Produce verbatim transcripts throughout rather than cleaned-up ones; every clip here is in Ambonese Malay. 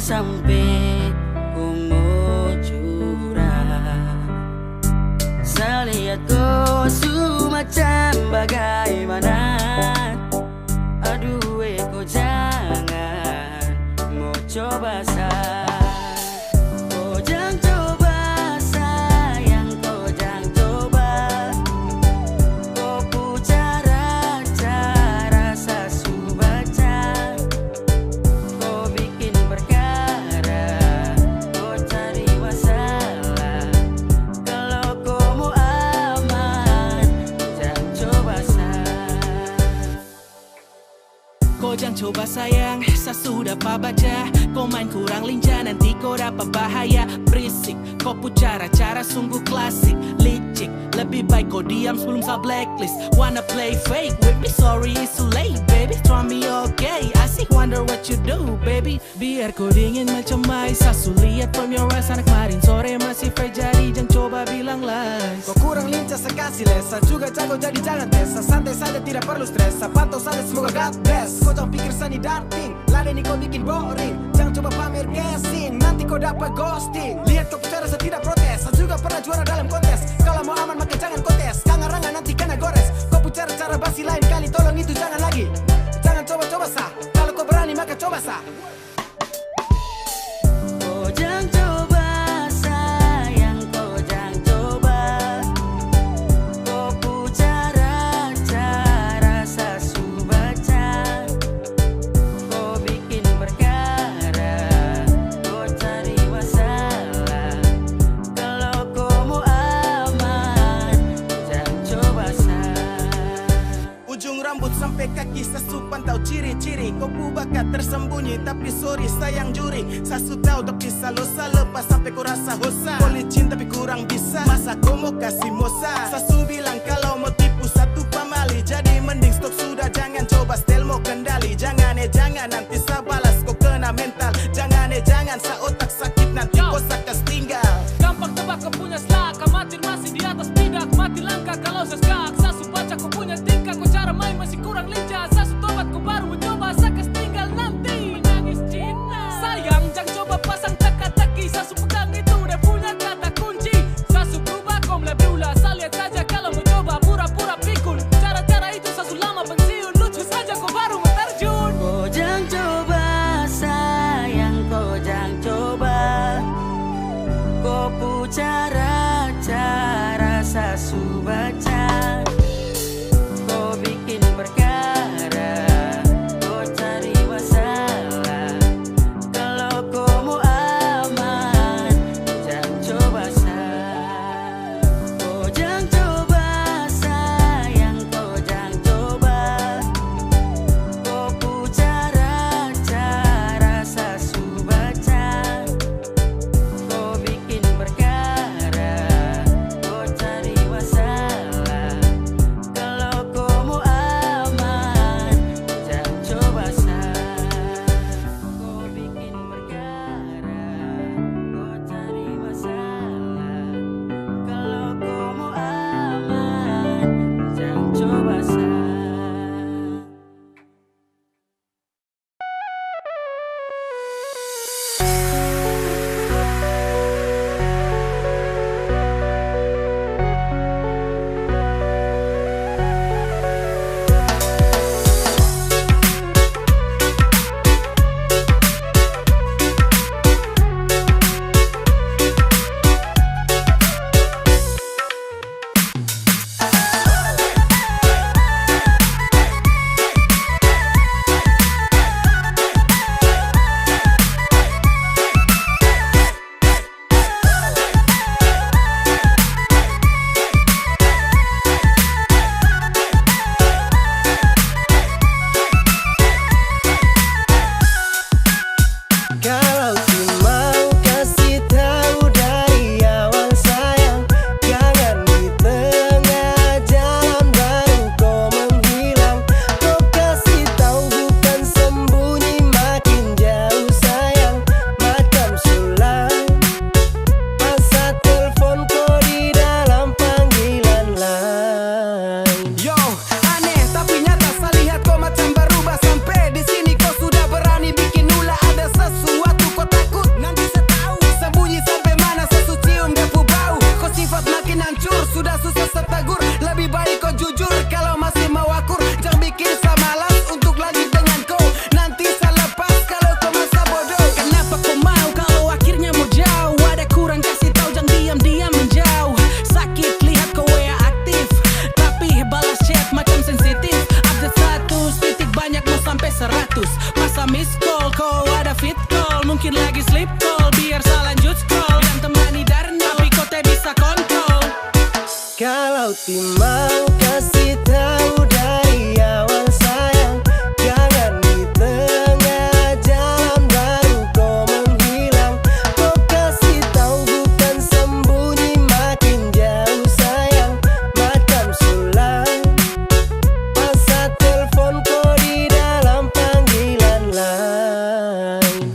Sampe ko mo curang, sa liat ko su macam bagaimana. Aduh, eh, ko jangan mo coba sa. Ko jang coba sayang, ko jang coba. Ko pu cara-cara sa su baca. Ko bikin perkara, ko cari masalah. Kalo ko mo aman, jang coba sa. Ko jang coba sayang, sa su dapa baca. Ko main kurang lincah, nanti ko dapa bahaya. Berisik, ko pu cara-cara sungguh klasik. Licik, lebih baik ko diam sebelum sa blacklist. Wanna play fake with me? Sorry, it's too late, baby. Try me, okay. I see, wonder what you do, baby. Biar ko dingin macam ice, sa su liat from your eyes. Anak kemarin sore masih fresh, jadi jang coba bilang lies. Ko kurang lincah, sa kasi les. Sa juga jago, jadi jangan tes. Sa santai saja, tidak perlu stres. Sa pantau saja, semoga God bless. Ko jang pikir sa ni darting, ladeni ko bikin boring. Jang coba pamer casing, nanti ko dapa ghosting. Lihat ko pu cara, sa tidak protes. Sa juga pernah juara dalam kontes. Kalau mau aman, maka jangan ko tes. Kangaranga nanti kana gores. Ko pu cara-cara basi lain kali, tolong itu jangan lagi. Jangan coba-coba sa. Kalau ko berani, maka coba sa. Ko jang coba sayang, ko jang coba. Ko pu cara-cara sa su baca. Ko bikin perkara, ko cari masalah. Kalo ko mo aman, jang coba sa. Ujung rambut sampe kaki sa su pantau ciri-ciri. Ko pu bakat tersembunyi, tapi sorry sayang juri. Sa su tau, tapi salo sa lepas sampe ko rasa hosa. Ko licin, tapi kurang bisa. Masa ko mo kasi mosa? Sa su bilang kalo mo tipu satu pamali, jadi mending stop sudah, jangan coba setel mo kendali. Jangan, eh, jangan, nanti sa balas ko kena mental. Jangan, eh, jangan, sa otak sakit, nanti ko sa kas tinggal. Gampang tebak ko punya slak, khawatir masih di atas bidak. Mati langkah kalau sa skak, sa su baca ko punya tingkah, ko cara main masih kurang lincah. Sa su tobat, ko baru mo coba, sa kas tinggal nanti. Menangis cinta. Sayang, jang coba pasang teka-teki, sa su pegang itu dia punya kata kunci. Sa su berubah, ko mulai berulah, sa lihat saja kalau mo coba pura-pura pikun. Cara-cara itu sa su lama pensiun, lucu saja ko baru status, masa miss call, ko ada fit call, mungkin lagi sleep call, biar sa lanjut scroll, yang temani Darno, tapi kote bisa kontrol. Kalau timau kasi tau dari awal sayang, jangan di tengah jalan baru ko menghilang. Ko kasi tau bukan sembunyi, makin jauh sayang, macam sulang. Pas sa telpon ko di dalam panggilan lain.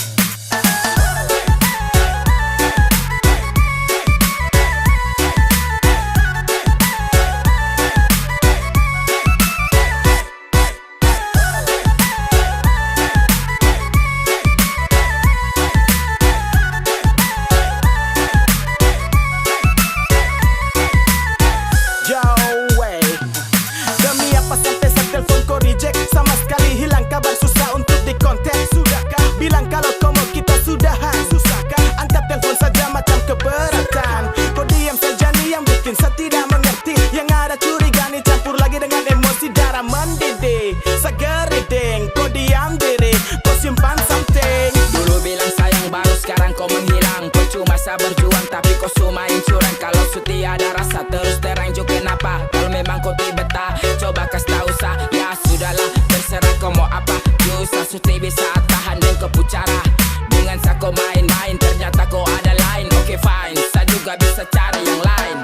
Yo, wey. Demi apa sampe sa telpon ko reject? Sama skali hilang kabar, susah untuk di kontak. Sudahkah bilang kalo ko mo kita sudahan? Susahkah angkat telpon saja macam keberatan? Ko diam saja ni yang bikin sa tidak mengerti. Yang ada curiga ni campur lagi dengan emosi, darah mendidih. Sa geriding, ko diam diri, ko simpan something. Dulu bilang sayang, baru skarang ko menghilang. Ko cuma sa berjuang, tapi ko su main curang. Kalo su tiada rasa, terus terang jo kenapa? Kalo memang ko ti betah, coba kas tau sa. Ya sudahlah, terserah ko mo apa ju, sa su ti bisa tahan deng ko pu cara. Dengan sa ko main-main, ternyata ko ada lain. Oke, fine, sa juga bisa cari yang lain.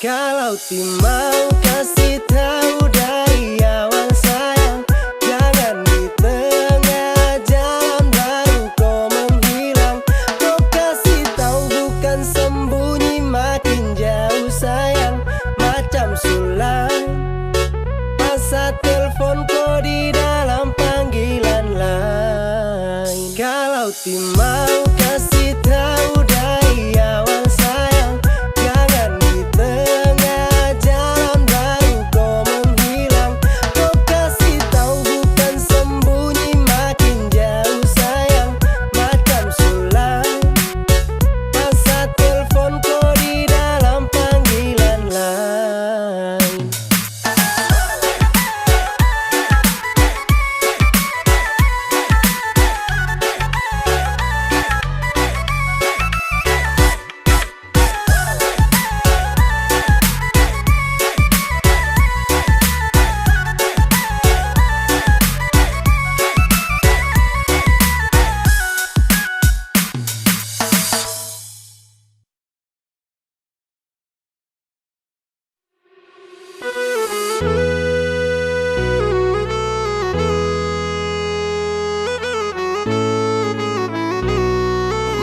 Kalau timau kasi tau dari awal sayang, jangan di tengah jalan baru ko menghilang. Ko kasi tau bukan sembunyi, makin jauh sayang, macam sulang. Pas sa telpon ko di dalam panggilan lain. Kalau timau kasi tau dari awal sayang, jangan di tengah jalan baru ko menghilang. Ko kasi tau bukan sembunyi, makin jauh sayang, macam sulang. Pas sa telpon ko di dalam panggilan lain.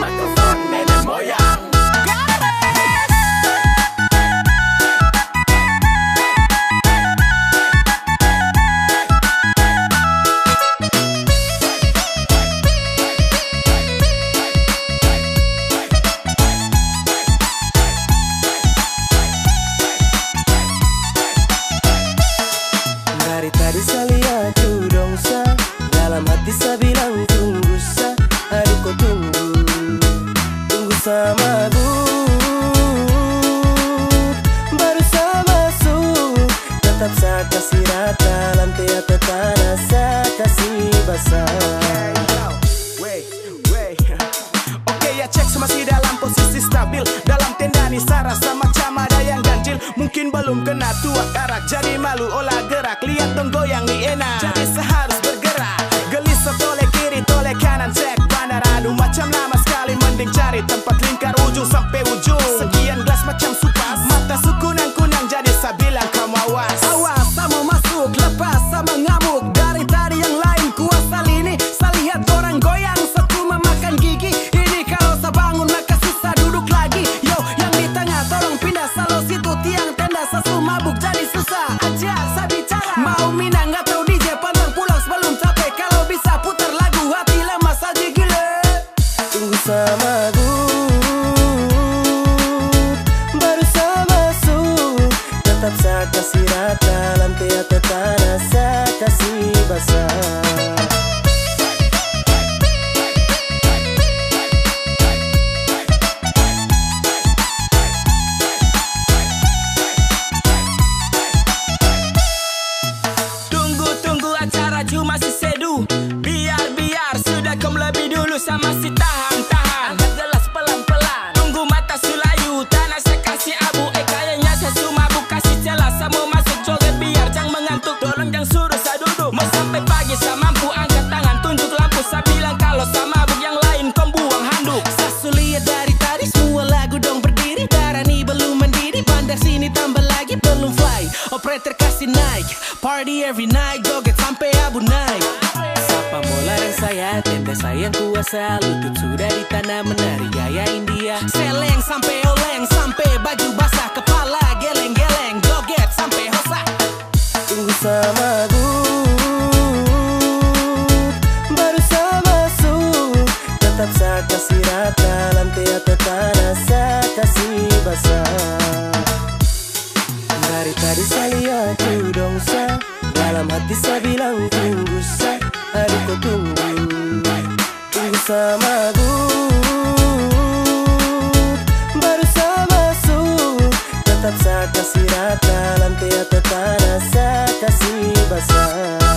Mikrofon nenek moyang. Dari tadi sa lia tu dong sa, dalam hati sa bilang tunggu sa, aduh ko tunggu, tunggu sa mabu. Baru sa masuk, tetap sa kasi rata, lantai atau tanah sa kasi basah. Oke, ya cek, su masih dalam posisi stabil. Dalam tenda ni sa rasa macam ada yang ganjil. Mungkin balum kena tua karak, jadi malu olah gerak. Liat dong goyang ni enak, jadi sa harus bergerak. Gelisah toleh kiri, toleh kanan, cek bandar. Aduh, macam lama skali, mending cari tempat lingkar ujung sampe ujung. Sekian gelas macam su pas, mata su kunang-kunang, jadi sa bilang kam awas. Awas, sa mo masuk, lepas sa mangamuk. Dari tadi yang lain kuasa lini, sa lihat dorang goyang, sa cuma makan gigi. Ini kalo sa bangun maka susah duduk lagi. Yo, yang di tengah tolong pindah, sa lo situ tiang tenda, sa su mabuk jadi susah ajak sa bicara. Mau minang atau D J pantang pulang sebelum cape, kalo bisa putar lagu hati lemas aja gila. Tunggu sa mabu, baru sa masuk, tetap sa kasi rata, lantai atau tanah sa kasi basah. Tunggu, tunggu, acara ju masih sedu. Sa masih tahan, tahan. Angkat gelas pelan-pelan. Tunggu mata su layu, tanah sa kasi abu. Eh, kayaknya sa su mabuk, kasi celah, sa mo masuk joget biar jang mengantuk. Tolong jang suruh sa duduk. Mau sampai pagi sa mampu, angkat tangan, tunjuk lampu. Sa bilang kalau sa mabuk, yang lain kong buang handuk. Sa su lia dari tadi, semua lagu dong berdiri. Darani belum mendidih, bandar sini tambah lagi belum fly. Operator kasi naik. Party every night, joget sampe abu naik. Sapa mo larang saya, tenda sayang kuasa. Lutut sudah di tanah, menari gaya India. Seleng sampe oleng, sampe baju basah, kepala geleng-geleng, joget sampe hosa. Tunggu sa mabuk, baru sa masuk. Tetap sa kasi rata, lantai atau tanah sa kasi basah. Dari tadi sa lia tu dong sa, dalam hati sa bilang tunggu sa, aduh ko tunggu. Tunggu sa mabuk, baru sa masuk. Tetap sa kasi rata, lantai atau tanah sa kasi basah.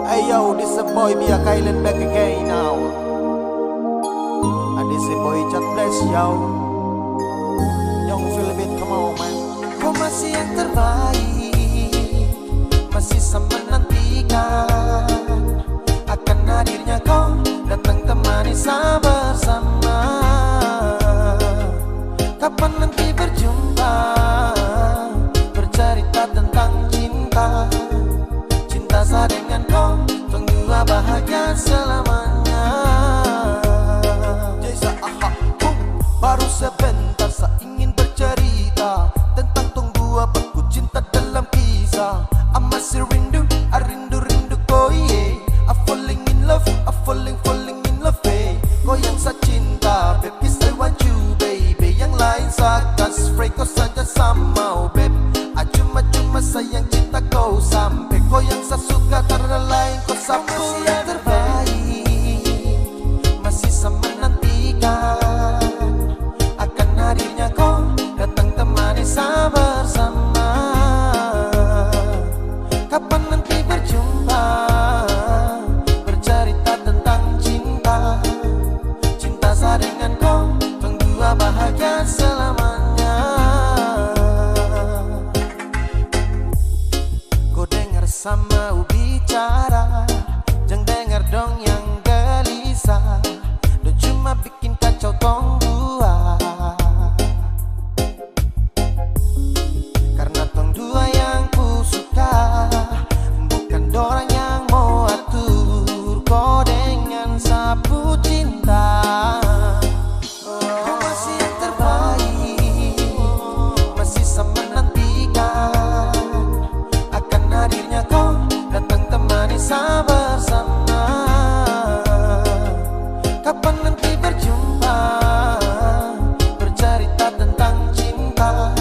Hey yo, this a boy Biak Island back again now. And this a boy Chat Bless, yo. Young Philbit, come on, man. Kau masih yang terbaik, masih sama nantikan akan hadirnya kau datang temani sa bersama. Kapan nanti berjumpa, bercerita tentang cinta, cinta sa dengan kau, tong dua bahagia selamanya. Jeza, aha, boom. Baru sebentar sa ingin bercerita tentang tong dua baku cinta dalam kisah. I masih rindu, I rindu-rindu ko, yeah. I falling in love, I falling, falling in love, eh. Ko yang sa cinta, baby, I want you, baby. Yang lain sa kasih free, ko saja sa mau, babe. I cuma-cuma sayang cinta ko sampe. Ko yang sa suka, tak ada lain, ko sa punya terbaik. Masih sa menantikan akan hadirnya ko datang temani sa bersama. Kapan nanti berjumpa, bercerita tentang cinta, cinta sa dengan ko, tong dua bahagia selamanya. Ko dengar sa mau bicara, jang dengar dong yang gelisah, dong cuma bikin kacau tong dua. Karna tong dua yang ku suka, bukan dorang yang mo atur ko dengan sa pu cinta. Ko masih yang terbaik, masih sa menantikan akan hadirnya ko datang temani sa bersama. Kapan nanti berjumpa, bercerita tentang cinta,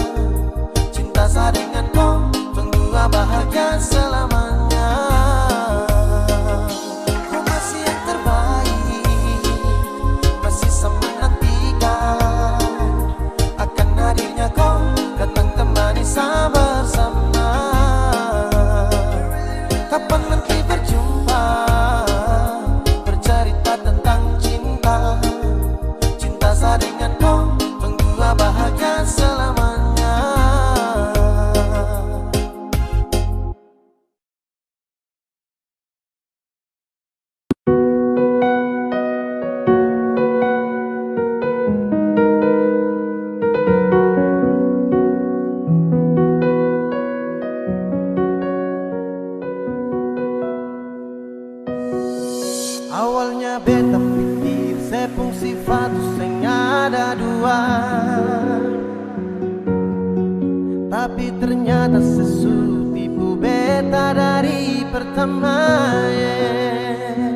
cinta sa dengan ko, tong dua bahagia selamanya. Ko masih yang terbaik, masih sa menantikan akan hadirnya ko datang temani sa bersama. Kapan nanti berjumpa, bercerita tentang cinta, cinta sa dengan ko, tong dua bahagia selamanya. ada dua, tapi ternyata se su tipu beta dari pertama, yeah.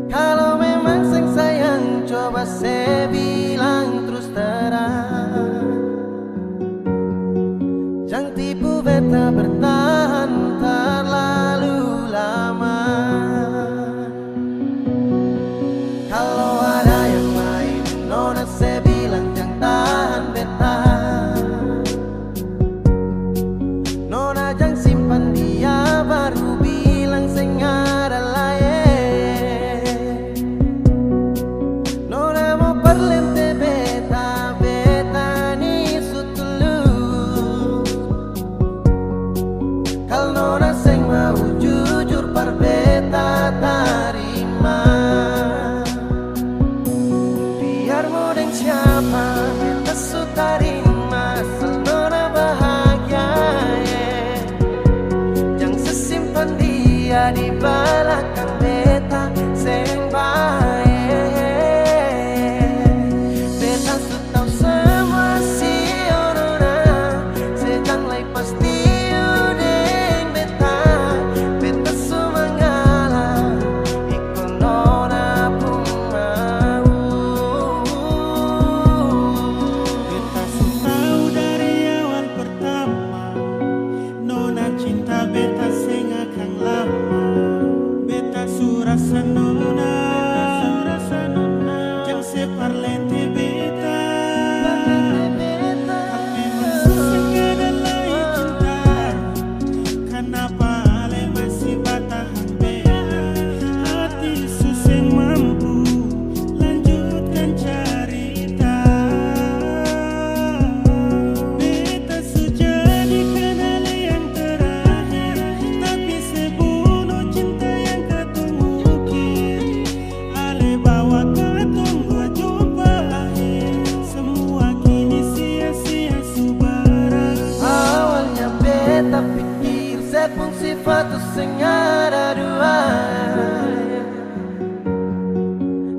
Kalo memang seng sayang, coba se bilang trus terang. Jang tipu beta bertahan terlalu lama. Kalo ada yang lain, nona se bilang jang tahan beta. Nona jang simpan dia, baru bilang seng ada lain. Nona mo parlente beta, beta ni su tulus. Kal nona seng mau jujur par beta tarima. Biar mo deng siapa, beta su tarima asal nona bahagia, eh. Jang se simpan dia di balakang beta, seng bae. Beta su tau samua, sio nona, se jang lai pastiu deng beta. Beta su mangalah iko nona pung mau. Beta su tau dari awal pertama, nona cinta beta seng akang lama. Beta su rasa nona, jang se parlente beta. Memang su seng ada lai cinta, kanapa ale masih batahan? Hati su seng mampu lanjutkan carita. Beta su jadi kanal yang terakhir, tapi se bunuh cinta yang katong ukir. Ale bawa katong dua jumpa akhir, semua kini sia-sia su berakhir. Awalnya beta pikir se pung sifat tu seng ada dua,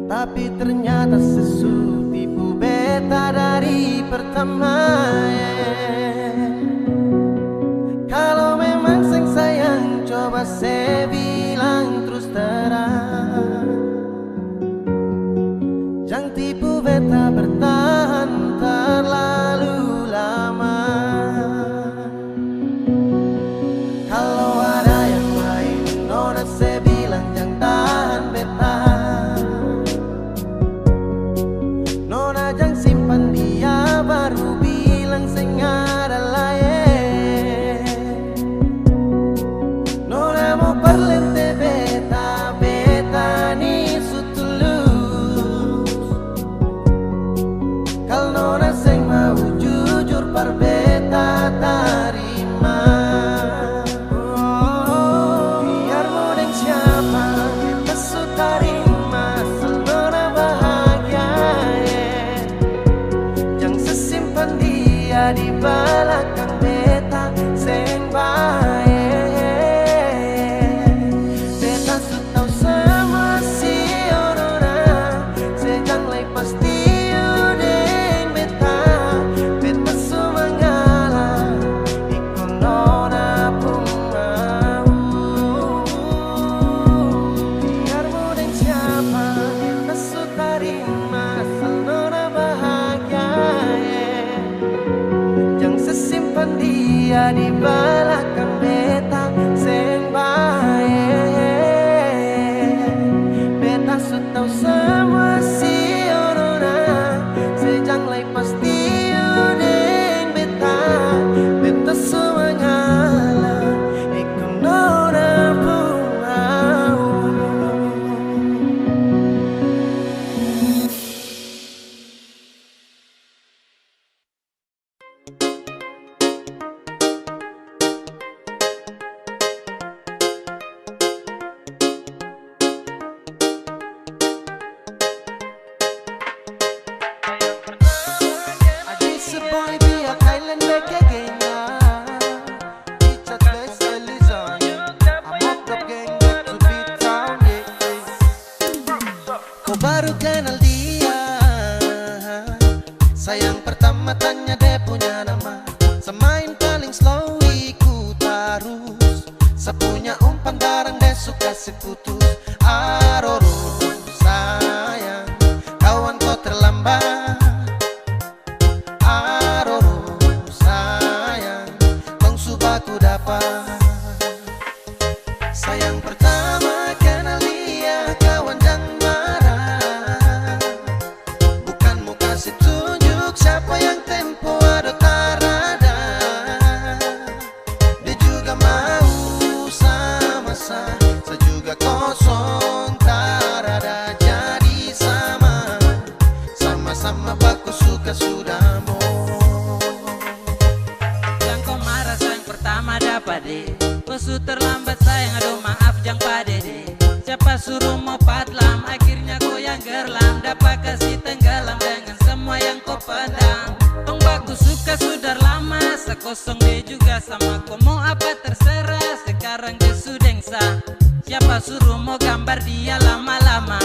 tapi ternyata se su tipu beta dari pertama. Kalo memang seng sayang, coba se bilang trus terang. Jang tipu beta bertahan terlalu lama. Kalo ada yang lain, nona se bilang jang tahan beta. Nona jang simpan dia, baru bilang seng ada lae. Nona mo Sa punya umpan barang de su kasi putus. Aroro sayang, kawan ko terlambat. Aroro sayang, tong su baku dapa. Sayang pertama kenal dia, kawan jang marah. Bukan mo kasi tunjuk siapa yang tempo ado tarada. Dia juga mau sama sa, sa juga kosong, tarada jadi sama. Sama-sama baku suka sudah mo. Jang ko marah sayang, pertama dapa de. Ko su terlambat sayang, aduh maaf jang padede. Siapa suruh mo patlam, akhirnya ko yang gerlam. Dapa kasi tenggelam dengan semua yang ko pendam. Tong baku suka sudah lama, sa kosong de juga sama ko mo apa terserah. Sekarang de su deng sa, siapa suruh mo gambar dia lama-lama?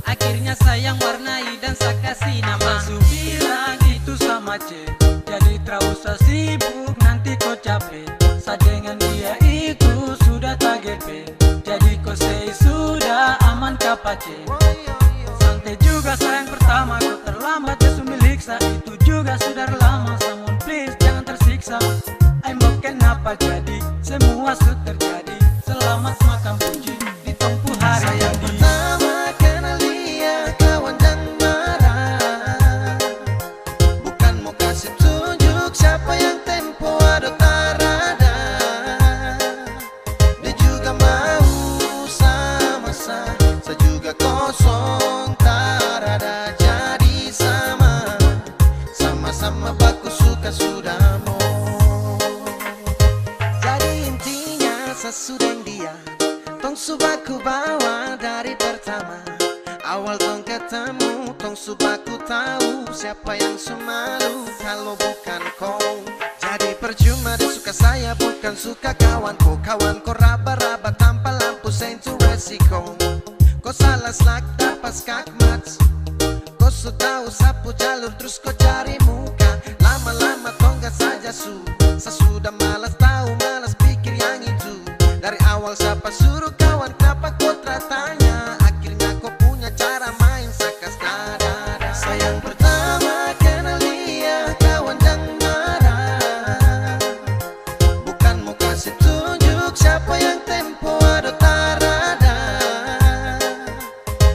Akhirnya sa yang warnai dan sa kasi nama. Su bilang itu sama ce, jadi trau sa sibuk nanti ko cape. Sa dengan dia itu sudah tagepe, jadi ko sei sudah aman ka pace. Sante juga sayang, pertama ko terlambat, ya su milik sa itu juga sudah lama. Someone please jangan tersiksa. Ai mo kenapa jadi semua su terjadi. Selamat makan puji di tong pu hari jadi. Sayang pertama kenal dia, kawan jang marah. Bukan mo kasi tunjuk siapa yang tempo ado tarada. Dia juga mau sama sa, sa juga kosong tarada jadi sama. Sama-sama baku suka sudah mo. Jadi intinya sa su deng dia, tong su baku bawa dari pertama. Awal tong ketemu, tong su baku tau siapa yang su malu kalo bukan kong. Jadi percuma de suka saya, bukan suka kawan ko. Kawan ko raba-raba tampa lampu, seng tu resiko. Ko salah slak dapa skakmat. Ko su tau sapu jalur, trus ko cari muka. Lama-lama tong gas saja su. Sa sudah malas tau, malas pikir yang itu. Dari awal sapa suruh kawan, kenapa ko tra tanya? Akhirnya ko punya cara main sakas dada. Sayang pertama kenal dia, kawan jang marah. Bukan mo kasi tunjuk siapa yang tempo ado tarada.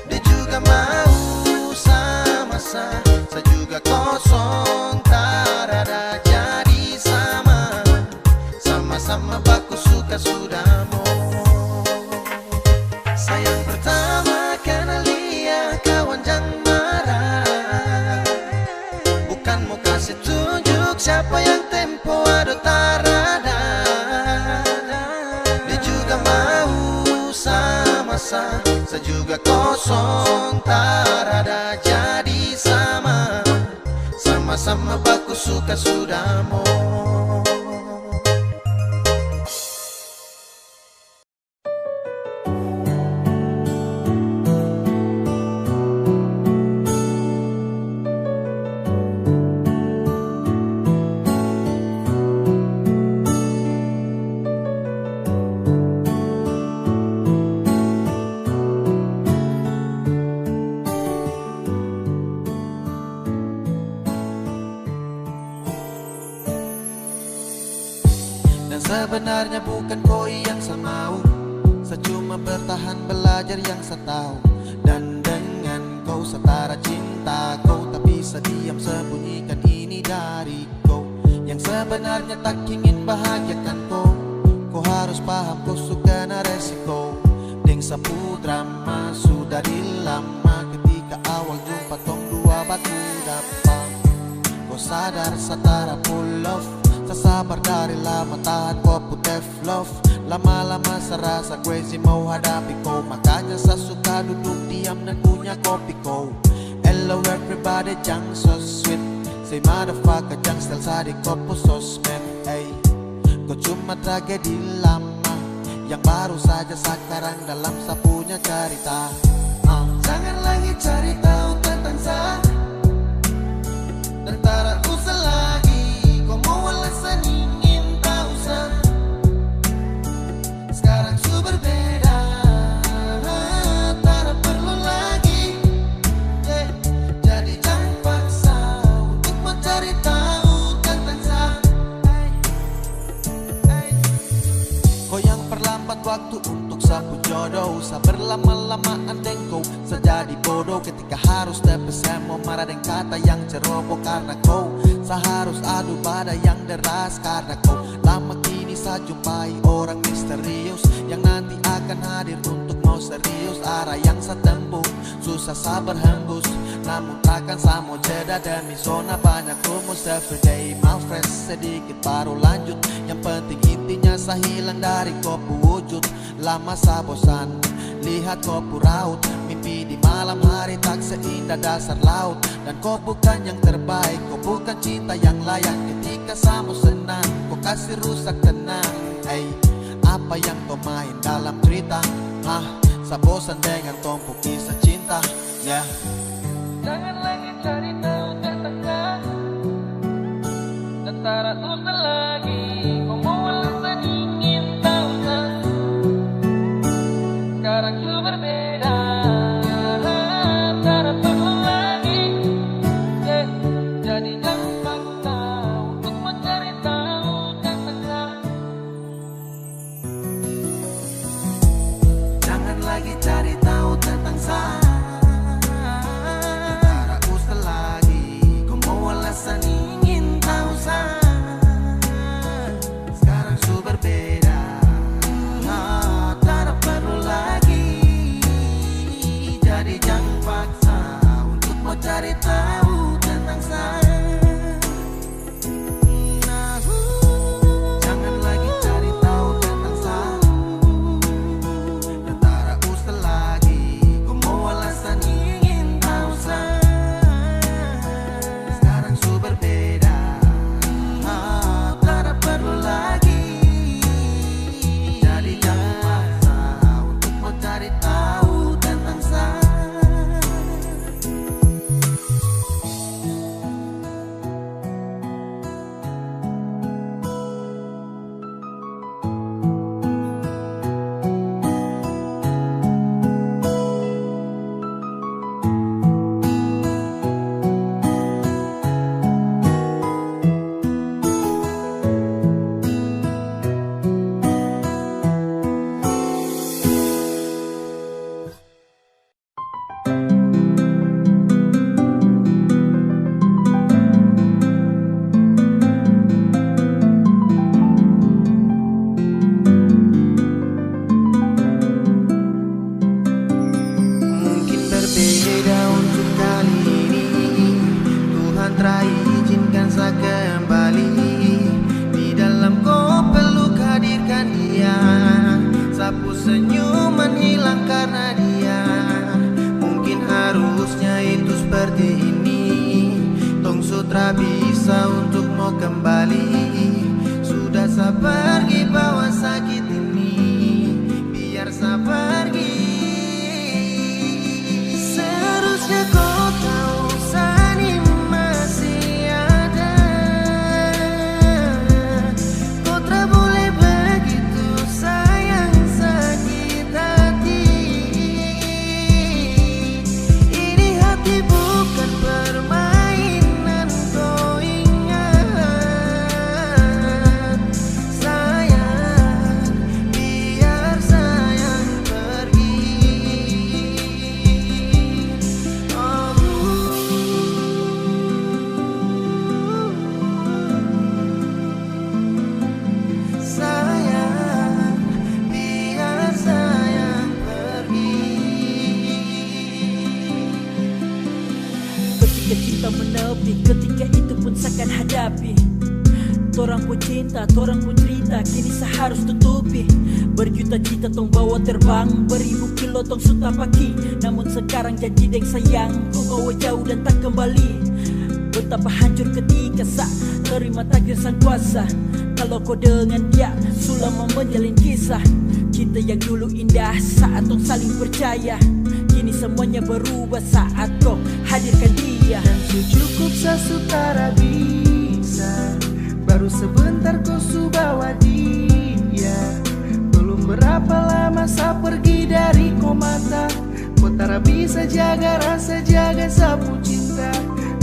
Dia juga mau sama sa, sa juga kosong tarada jadi sama. Sama-sama baku suka sudah mo. Sayang pertama kenal dia, kawan jang marah. Bukan mo kasi tunjuk siapa yang tempo ado tarada. Dia juga mau sama sa, sa juga kosong tarada jadi sama. Sama-sama baku suka sudah mo. Dan sebenarnya bukan ko yang sa mau, sa cuma bertahan belajar yang sa tau. Dan dengan ko sa tara cinta ko, tapi sa diam sembunyikan ini dari ko. Yang sebenarnya tak ingin bahagiakan ko, ko harus paham ko su kena resiko. Deng sa pu drama su dari lama, ketika awal jumpa tong dua baku dapa. Ko sadar sa tara pu love, sa sabar dari lama tahan ko pu tough love. Lama-lama sa rasa crazy mau hadapi ko, makanya sa suka duduk diam dan kunya kopi ko. Hello everybody, jang so sweet. Say motherfucker, jang style sa di ko pu sosmed, ey. Ko cuma tragedi lama yang baru saja sakarang dalam sa punya carita. Ah. Jangan lagi cari tahu tentang sa, dan tara usah lagi ko mau alasan ingin tahu sa. Waktu untuk sapu jodoh, sa berlama-lamaan deng kou. Sa jadi bodoh ketika harus tepi semua, marah deng kata yang ceroboh karna kou. Sa harus adu badai yang deras karna kou. Lama kini sa jumpai orang misterius yang nanti akan hadir untuk mau serius. Arah yang sa tempuh susah sa berhembus, namun takkan sa mau jeda demi zona banyak rumus. Everyday mau fresh sedikit baru lanjut. Yang penting intinya sa hilang dari kou pu wujud. Lama sa bosan lihat kou pu raut. Mimpi di malam hari tak seindah dasar laut. Dan kou bukan yang terbaik, kou bukan cinta yang layak. Ketika sa mau senang, kou kasih rusak tenang. Ei, apa yang tong main dalam cerita? Hah, sa bosan dengar tong pu kisah cinta. Ya. Jangan lagi cari tahu tentang sa. Tentara susah lagi, kau mau alasan ingin tahu sa. Sekarang su berbeda, tara perlu lagi. Eh, jadi jangan paksa untuk mencari tahu tentang sa. Jangan lagi cari tahu tentang sa. Tara usah lagi, kau mau alasan ingin tahu sa. Sekarang su berbeda, ah, tara perlu lagi. Jadi jang paksa untuk mau cari tahu tentang sa. Nah, jangan lagi cari tahu tentang sa. Tara usah lagi, kau mau alasan ingin tahu sa. Sekarang su berbeda, ah, tara perlu lagi. Jadi jang paksa untuk mau cari tahu tentang sa. Mungkin berbeda untuk kali ini, Tuhan telah izinkan sa kembali. Di dalam ko peluk hadirkan Dia, sa pu senyum menghilang karna Dia. Mungkin harusnya itu seperti ini. Tong su tra bisa untuk mo kembali. Sudah sa pergi bawa sakit ini. Biar sa pergi. Seharusnya ko tau sa ni masih ada. Ko tra boleh begitu sayang sakit hati. Ini hati bukan permainan, ko ingat. Sayang, biar sayang pergi. Oh. Sayang, biar sayang pergi. Ketika cinta menepi, ketika itu pun seakan hadapi. Torang pung cinta, torang pung cerita, kini sa harus tutupi. Berjuta juta tong bawa terbang, beribu kilo tong su tapaki. Namun sekarang janji deng sayang, ko bawa jauh dan tak kembali. Betapa hancur ketika sa terima takdir Sang Kuasa. Kalo ko dengan dia su lama menjalin kisah, cinta yang dulu indah saat tong saling percaya, kini semuanya berubah saat ko hadirkan dia. Dan su cukup sa su tara bisa, baru sebentar ko su bawa dia. Belum berapa lama sa pergi dari ko mata, ko tara bisa jaga rasa, jaga sa pu cinta.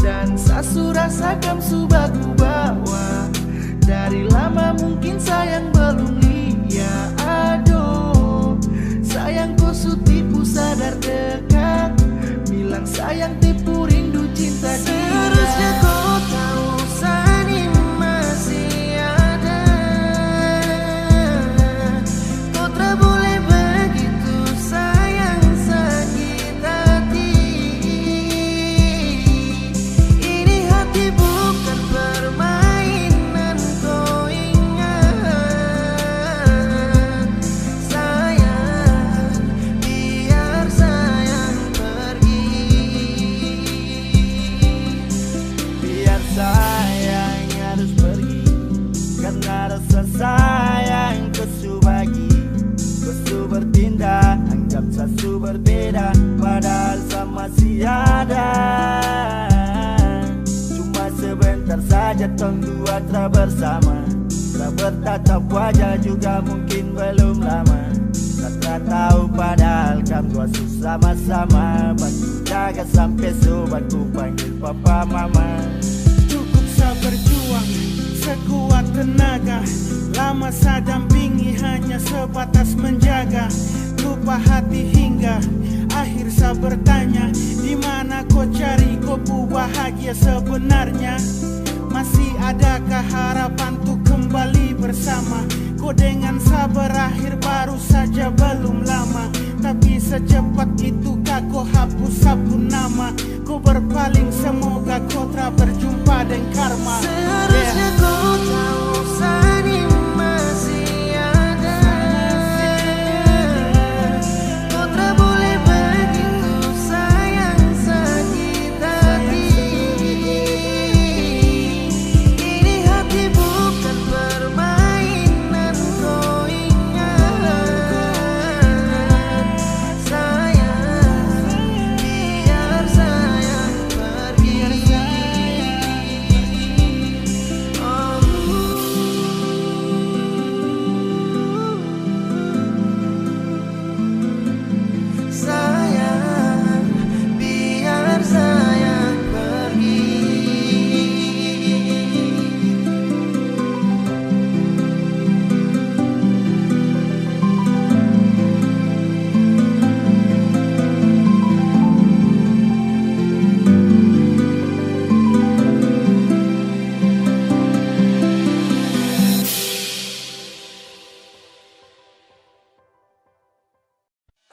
Dan sa su rasa kam su baku bawa. Dari lama mungkin sayang belum lia. Aduh. Masih ada, cuma sebentar saja tong dua tra bersama. Tra bertatap wajah juga mungkin belum lama. Tra, tra tahu padahal kam dua su sama-sama. Bantu jaga sampe so bantu panggil papa mama. Cukup sa berjuang sekuat tenaga, lama sa dampingi hanya sebatas menjaga. Lupa hati hingga akhir sa bertanya, di mana ko cari ko pu bahagia sebenarnya? Masih adakah harapan untuk kembali bersama? Ko dengan sa berakhir baru saja belum lama, tapi secepat itukah ko hapus sa pu nama? Ko berpaling, semoga ko tra berjumpa deng karma. Seharusnya ko tau sa ni masih ada. Ko tra boleh bagitu sayang, sakit hati. Ini hati bukan permainan, ko ingat. Sayang, biar sayang pergi. Oh. Sayang, biar sayang pergi.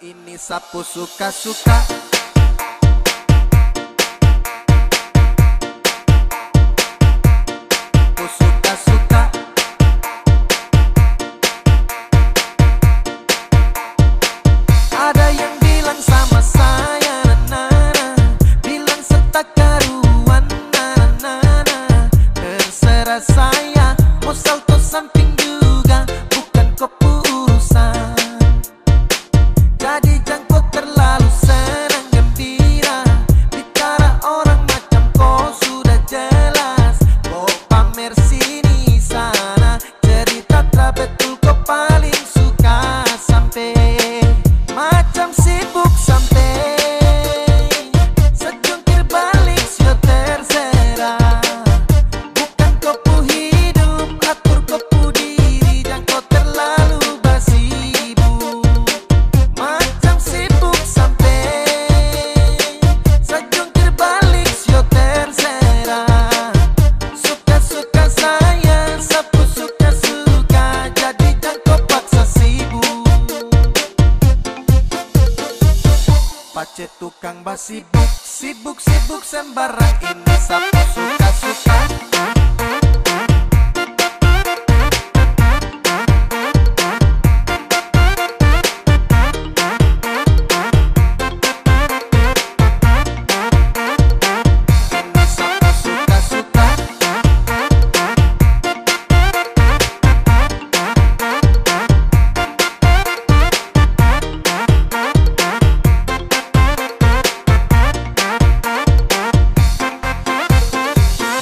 Ini sapu suka-suka. Sapu suka-suka. Ada yang bilang sama saya, na, na, na. Bilang sa takaruan, na, na, na, na. Terserah saya, mau salto samping juga, bukan ko pu urusan. Jadi jang ko terlalu senang gembira, bicara orang macam ko sudah jelas, ko pamer sini sana, cerita tra betul ko paling suka sampe macam sibuk sampe sejungkir balik sio terserah. Bukan ko pu hidup, atur ko pu diri, jang ko terlalu basibuk. Macam sibuk sampe sajungkir balik sio terserah. Suka-suka saya, sapu suka-suka, jadi jang ko paksa sibuk. Pace tukang basibuk, sibuk-sibuk sembarang, ini sapu suka-suka. Ini sapu suka-suka.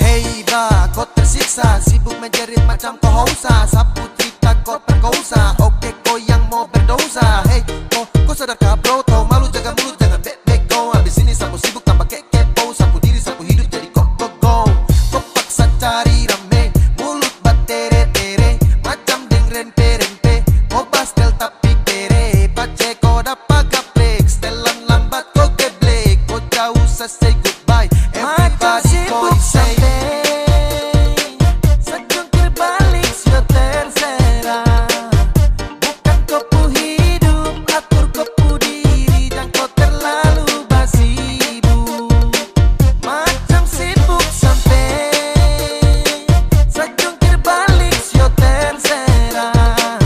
Hei ba, ko tersiksa, sibuk menjerit macam ko hausa, sapu cerita ko perkosa, oke ko yang mo berdosa. Hei, ko, ko sadar ka bro, tau malu jaga mulut, jangan bek-bek ko. Abis ini sapu sibuk tambah ke kepo, sapu diri, sapu hidup jadi go, go, go. Ko paksa cari rame, mulut batere-tere, macam deng rempe-rempe. Ko bastel tapi kere, pace ko dapa gaplek, stelan lambat ko geblek, ko jauh sa say goodbye. Everybody go insane. Sejungkir balik sudah terserah. Bukan ko pu hidup, atur ko pu diri, jang ko terlalu basibuk. Macam sibuk sampe sajungkir balik sio terserah.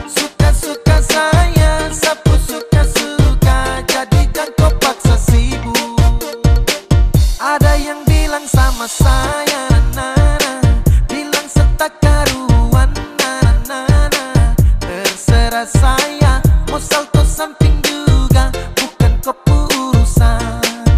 Suka-suka saya, sapu suka-suka, jadi jang ko paksa sibuk. Ada yang bilang sama saya, na, na, na, bilang sa takaruan, na, na, na, na. Terserah saya, mau salto samping juga, bukan ko pu urusan.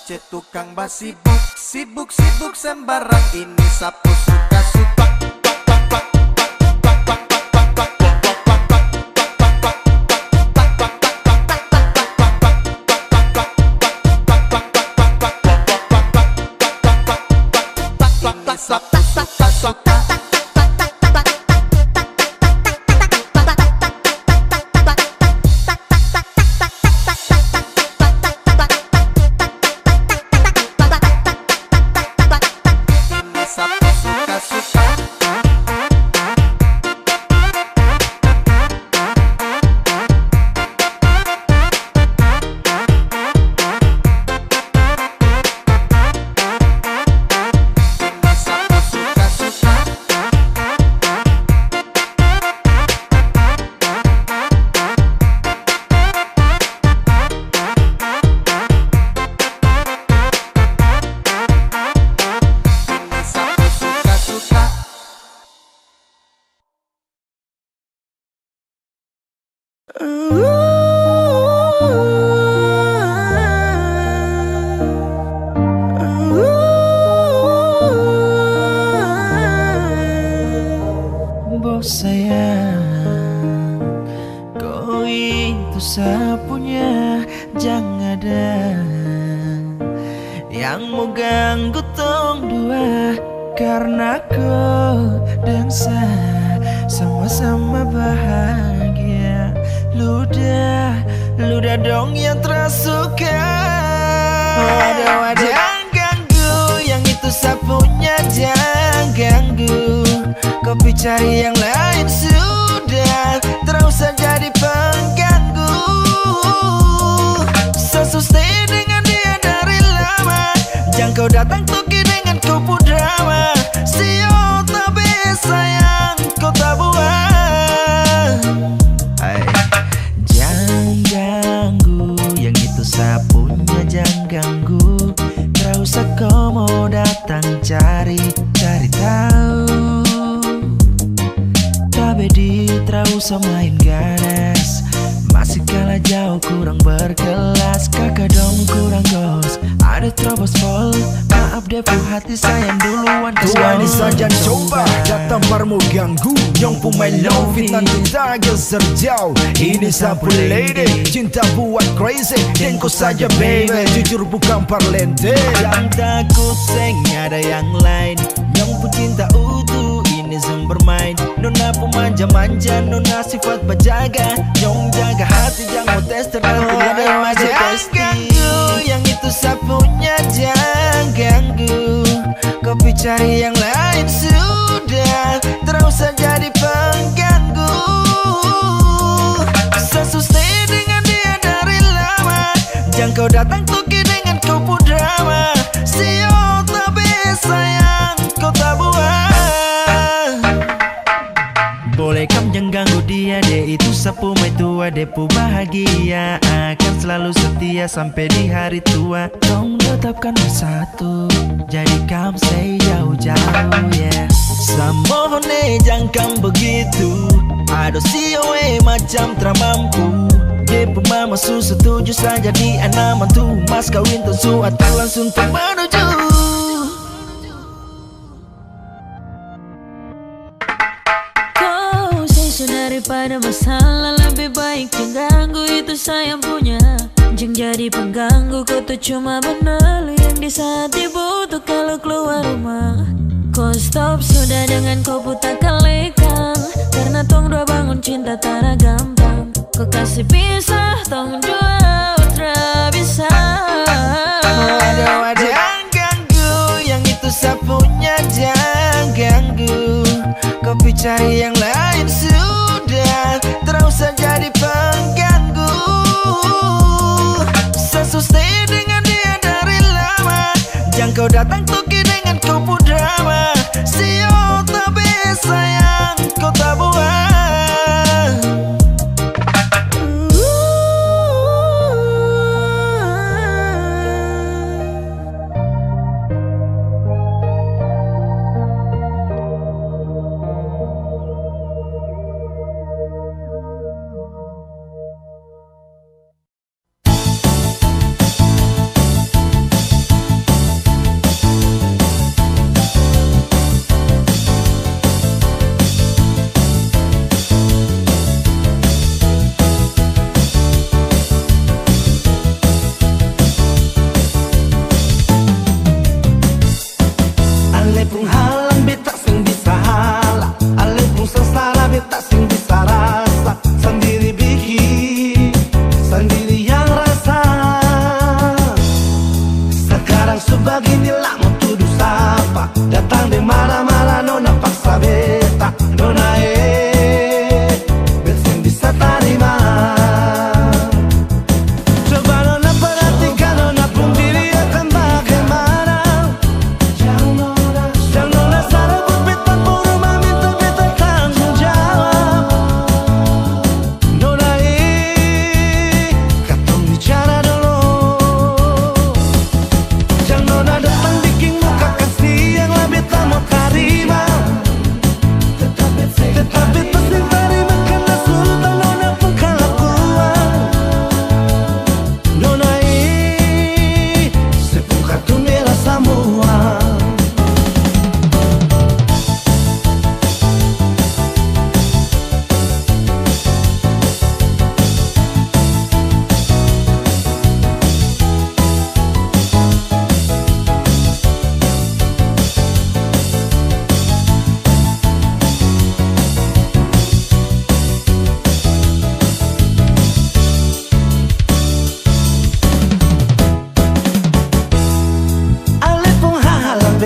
Cek tukang basibuk, sibuk-sibuk sembarang, ini sapu suka-suka. Ini sapu suka-suka. Ini sapu suka-suka. Ini sapu suka-suka. Ini sapu suka-suka. Bos sayang, ko itu sa punya, jang ada yang mo ganggu tong dua, karna ko deng sa sama-sama bahagia. Luda, luda dong yang tra suka. Waduh, waduh. Jang ganggu, yang itu sa punya, jang ganggu. Ko pi cari yang lain sudah, tra usah jadi pengganggu. Sa su stay dengan dia dari lama. Jang kau datang toki dengan kau pu drama. Sio tabe sayang, kau tabuang. Hai. Jang ganggu, yang itu sa punya, jang ganggu. Tra usah kau mau datang cari, cari tahu. Tabe di, tra usah main ganas. Masih kalah jauh, kurang berkelas. Kaka dong kurang gos. Ada terobos pol. Maaf, dia pu hati sayang duluan. Tuan ini saja coba datang par mo ganggu. Nyong pu main love, fitnah kita geser jauh. Ini sa pu lady, cinta buat crazy. Deng ko saja baby, jujur bukan parlente. Jang takut, seng ada yang lain. Nyong pu cinta utuh, ini seng bermain. Nona pu manja-manja, nona sifat bajaga. Nyong jaga hati, jang mo tes terlalu. Waduh, waduh, pasti. Jang ganggu, yang itu sa punya, jang ganggu. Ko pi cari yang lain sudah, tra usah jadi pengganggu. Sa su stay dengan dia dari lama. Jang kau datang toki dengan kau pu drama. Sio tabe sayang, kau tabuang. Boleh kam jang ganggu dia, dia itu sa pu maitua, dia pu bahagia akan selalu setia sampe di hari tua. Tong tetapkan bersatu, jadi kam sei jauh-jauh, yeah. Sa mohon e, jang kam begitu. Ado sio e macam tra mampu. Dia pu mama su setuju sa jadi ana mantu. Mas kawin tong su atur langsung tong menuju. Kau sei su daripada masalah, lebih baik jang ganggu itu sayang punya. Jang jadi pengganggu, kau tu cuma benalu yang di saat dibutuh kalau keluar rumah. Kau stop sudah dengan kau pu takalekang, karna tong dua bangun cinta tara gampang. Ko kasi pisah tong dua, tra bisa. Waduh, waduh. Jang ganggu, yang itu sa punya, jang ganggu. Ko pi cari yang lain sudah, tra usah jadi pengganggu. Sa su stay dengan dia dari lama. Jang kau datang toki dengan kau pu drama. Sio tabe sayang, kau tabuang.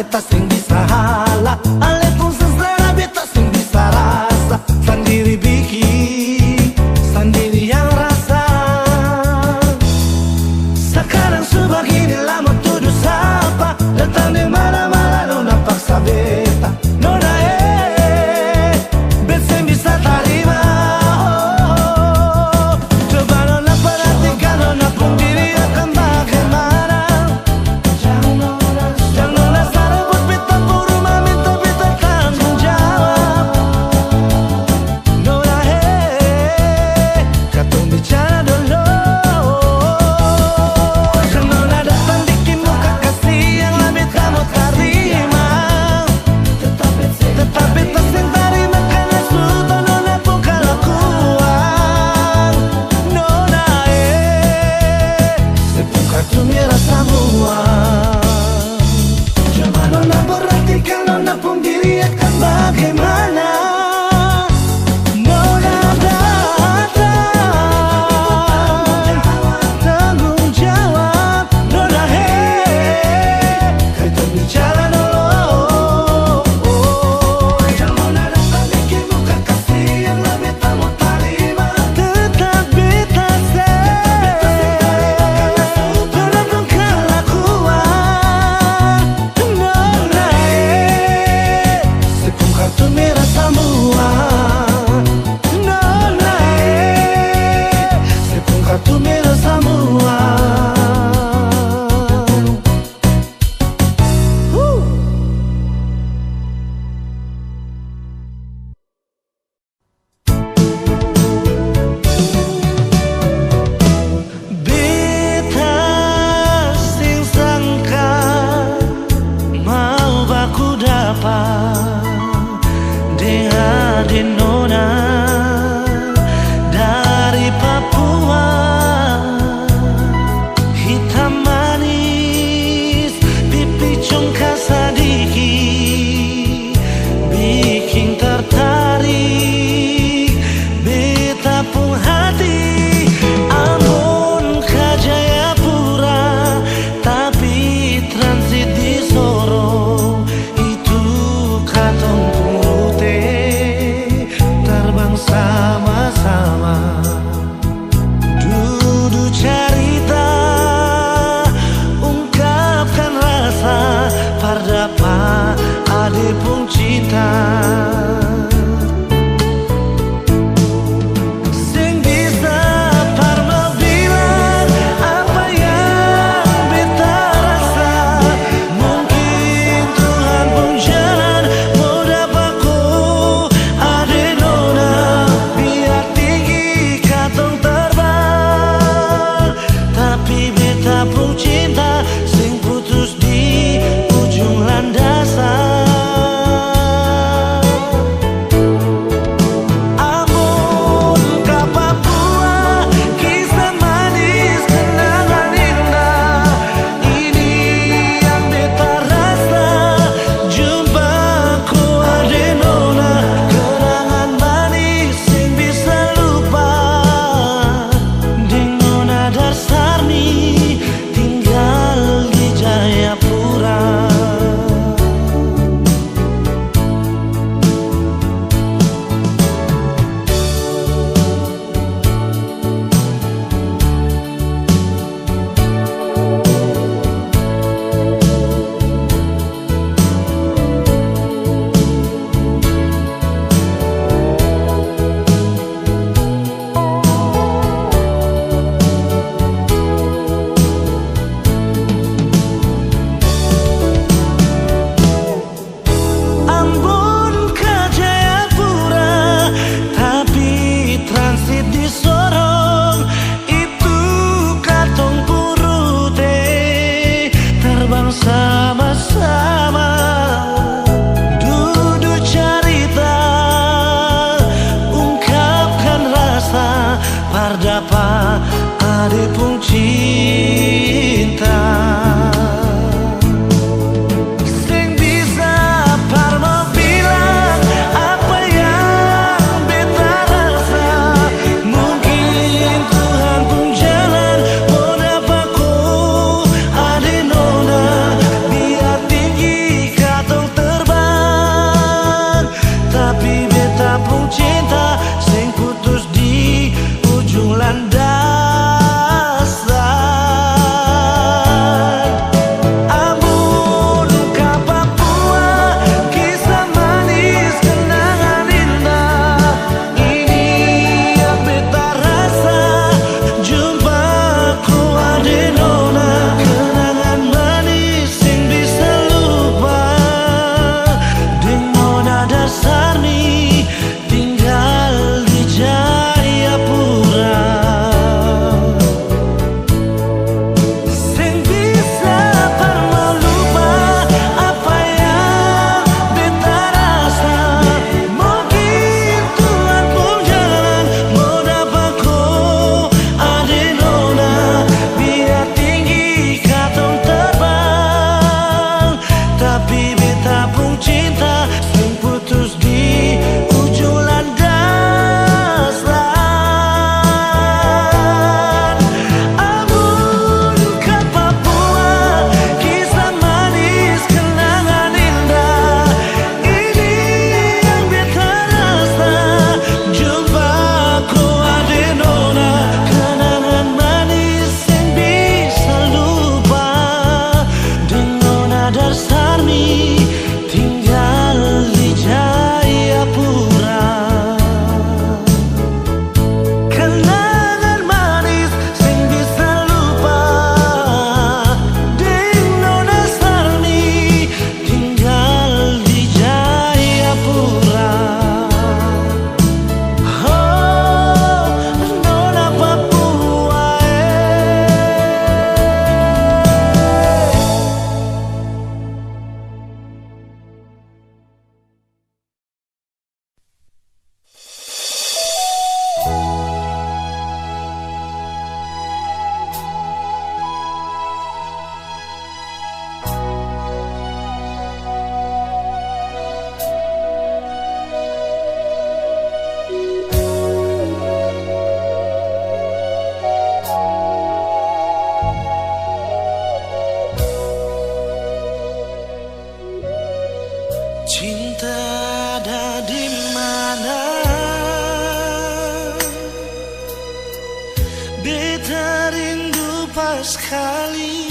Beta seng bisa hala, ale pung sengsara beta seng bisa rasa, sandiri biking, sandiri yang rasa. Sakarang su bagini la mo tudu sapa, datang deng mala-mala nona paksa beta, nona eh, beta seng bisa tarima. Oh, coba nona perhatikan nona pung diri akang bagimana. Jang nona sa rebut beta kali.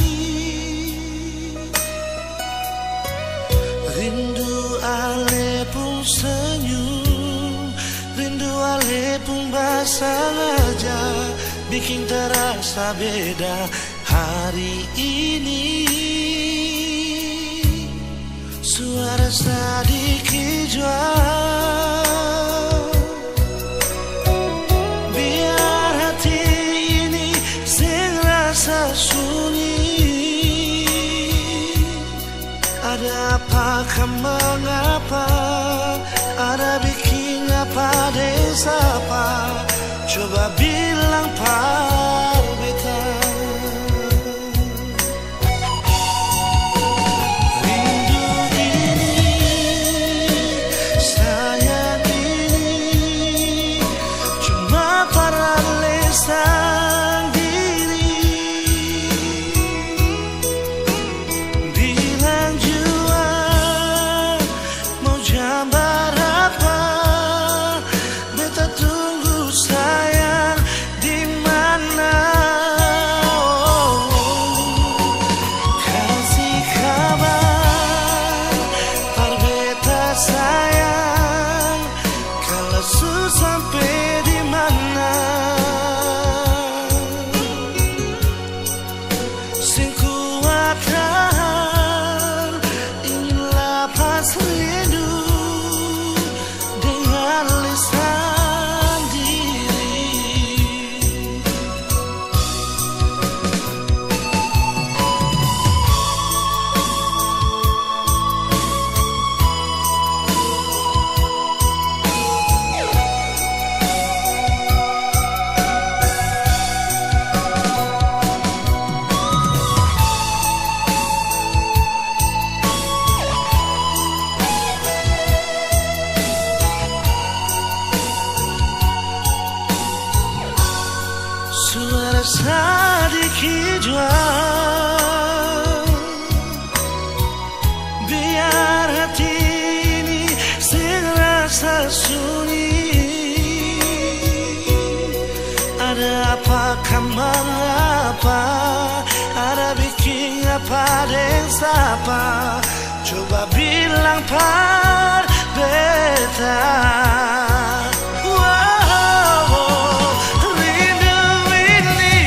Rindu ale pung senyum, rindu ale pung basangaja, biking tarasa beda hari ini. Suara sadiki jua, biar hati ini seng rasa sunyi. Ada apa ka mangapa? Ada biking apa deng sapa? Coba bilang par beta. Rindu ini, sayang ini, cuma par ale sandiri. Bilang jua, mau jam barapa, beta tunggu sayang di mana. Oh, kasi kabar par beta sayang, kala su sampe di mana. Seng kuat tahan, ingin lapas rindu dengan lisan diri. Suara sadiki jua, biar hati ini seng rasa sunyi. Ada apa ka mangapa? Ada biking apa deng sapa? Coba bilang par beta. Wow, rindu ini,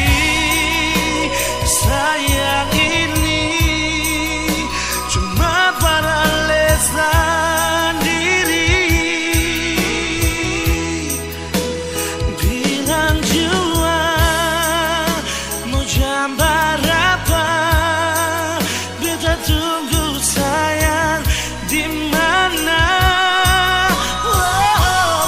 sayang ini, cuma par ale sandiri. Bilang jua, mau jam barapa, beta tunggu sayang di mana. Oh,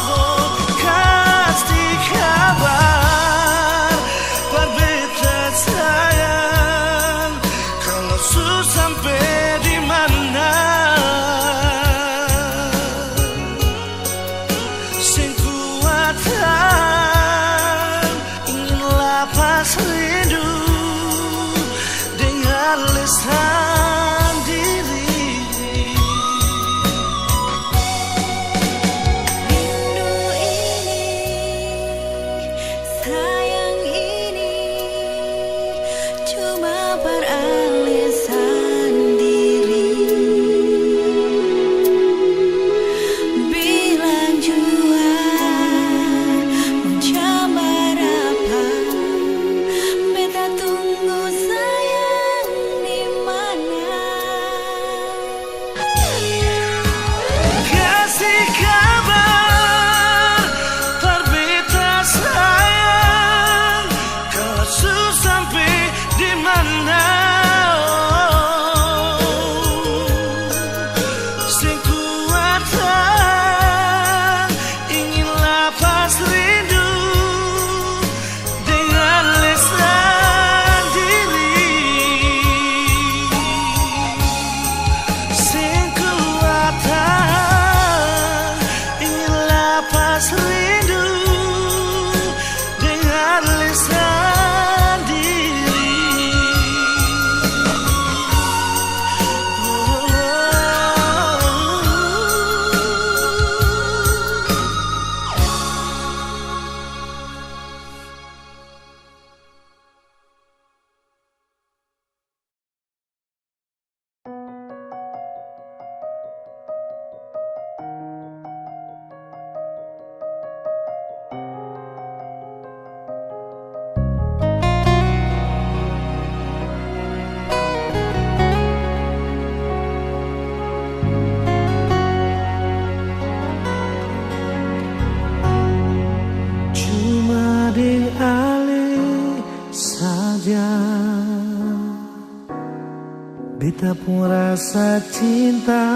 Beta pung rasa cinta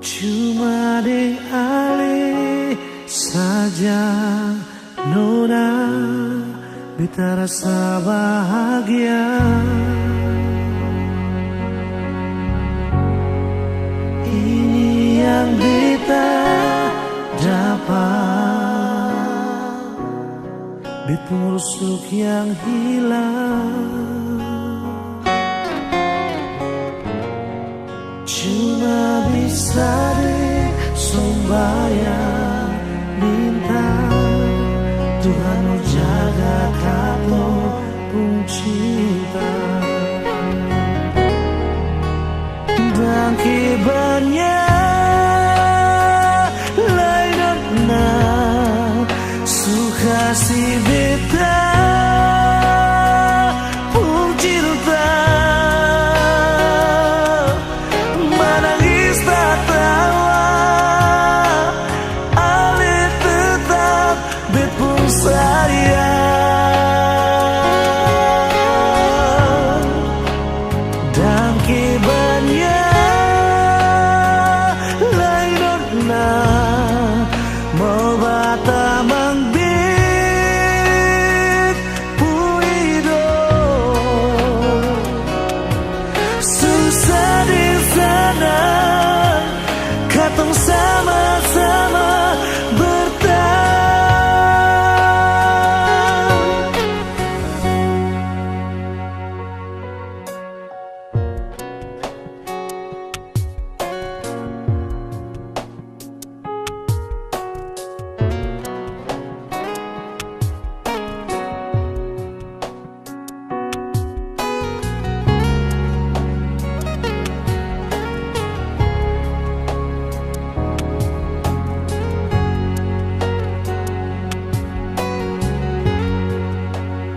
cuma deng ale saja, nona, beta rasa bahagia. Ini yang beta dapat. Bet pung rusuk yang hilang, cuma bisa deng sombayang minta Tuhan mo jaga katong pung cinta. Dangke banya lai nona su kasi beta pung cinta. Manangis tatawa, ale tetap bet pung sayang. Dangke banya lai nona mo batamang bet pung hidop. Susah deng sanang katong sama-sama bertahan.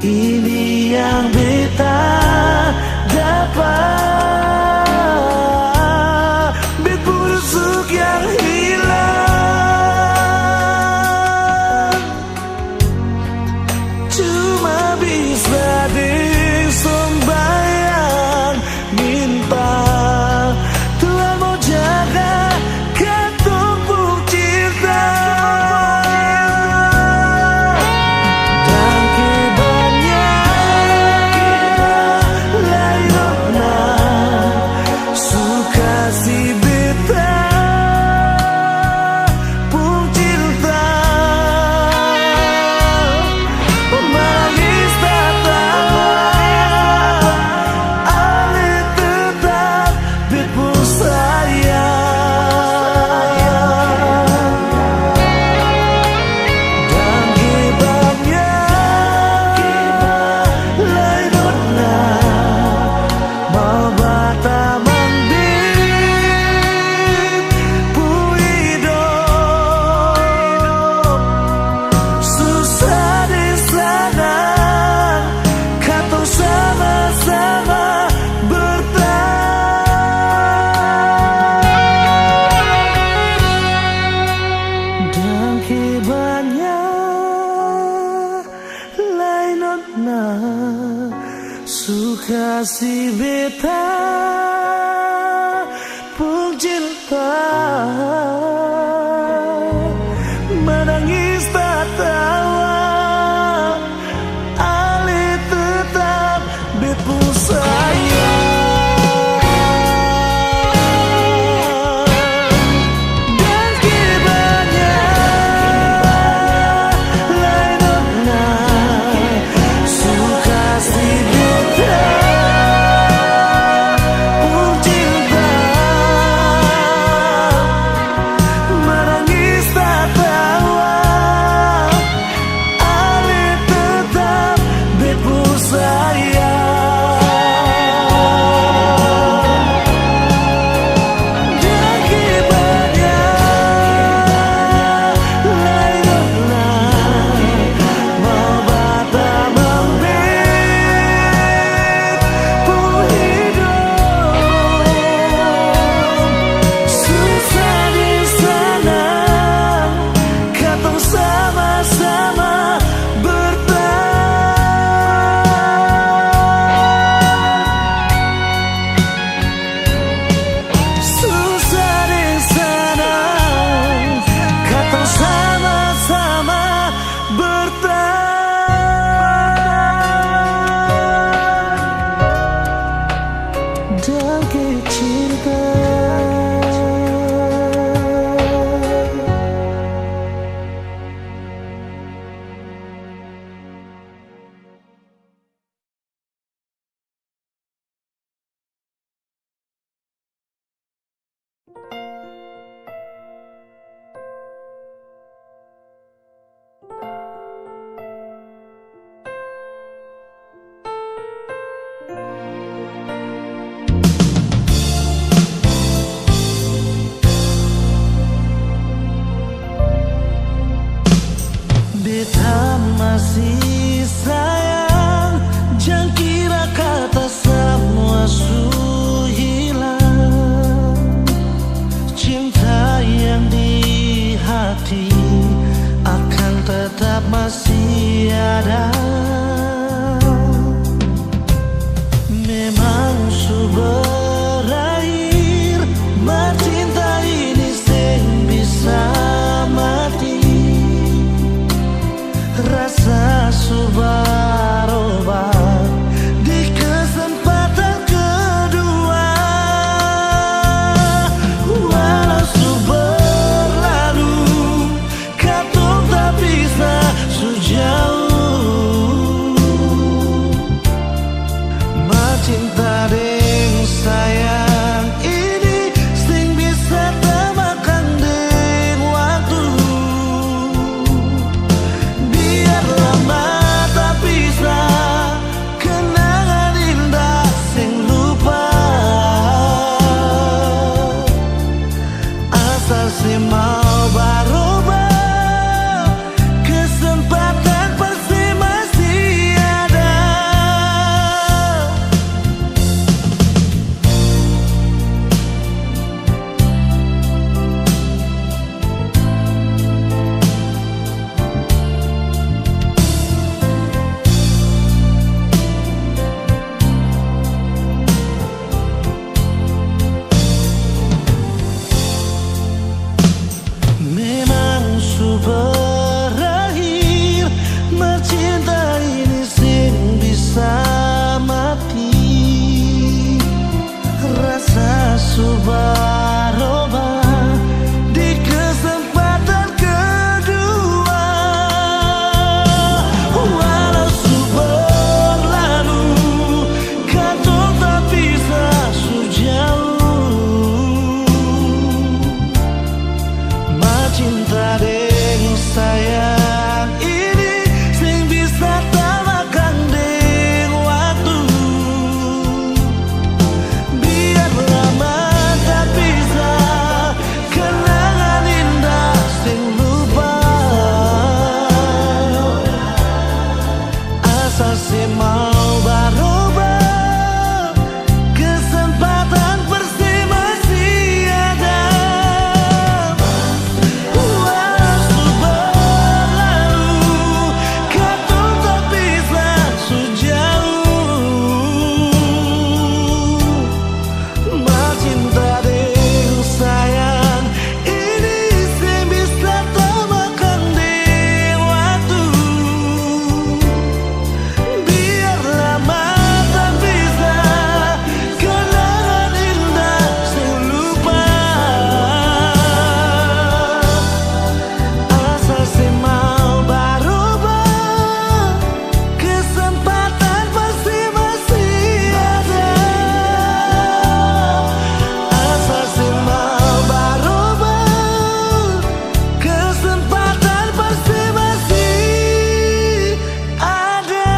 Ini yang beta dapa, bet pung rusuk yang hilang. Cuma bisa deng sombayang minta Tuhan mo jaga katong pung cinta. Dangke banya lai nona su kasi beta Kasih sayang, jang kira kata samua su hilang. Cinta yang di hati akan tetap masih ada. Memang su berakhir, mar cinta ini seng bisa mati. Rasa su barobah di kesempatan kedua. Walau su berlalu, katong tapisah su jauh. Mar cinta deng sayang ini seng bisa tamakang deng waktu. Biar lama tapisah, kenangan indah seng lupa. Asal se mau barubah, kesempatan pasti masih ada. Memang su berakhir, mar cinta ini seng bisa mati. Rasa su barobah di kesempatan kedua. Walau su berlalu, katong tapisah su jauh. Mar cinta deng sayang ini seng bisa tamakang deng waktu. Biar lama tapisah, kenangan indah seng lupa. Asal se mau barubah, kesempatan pasti masih ada. Walau su berlalu, katong tapisah su jauh. Mar cinta deng sayang ini seng bisa tamakang deng waktu. Biar lama tapisah, kenangan indah seng lupa. Asal se mau barubah, kesempatan pasti masih ada. Asal se mau barubah, kesempatan pasti masih ada.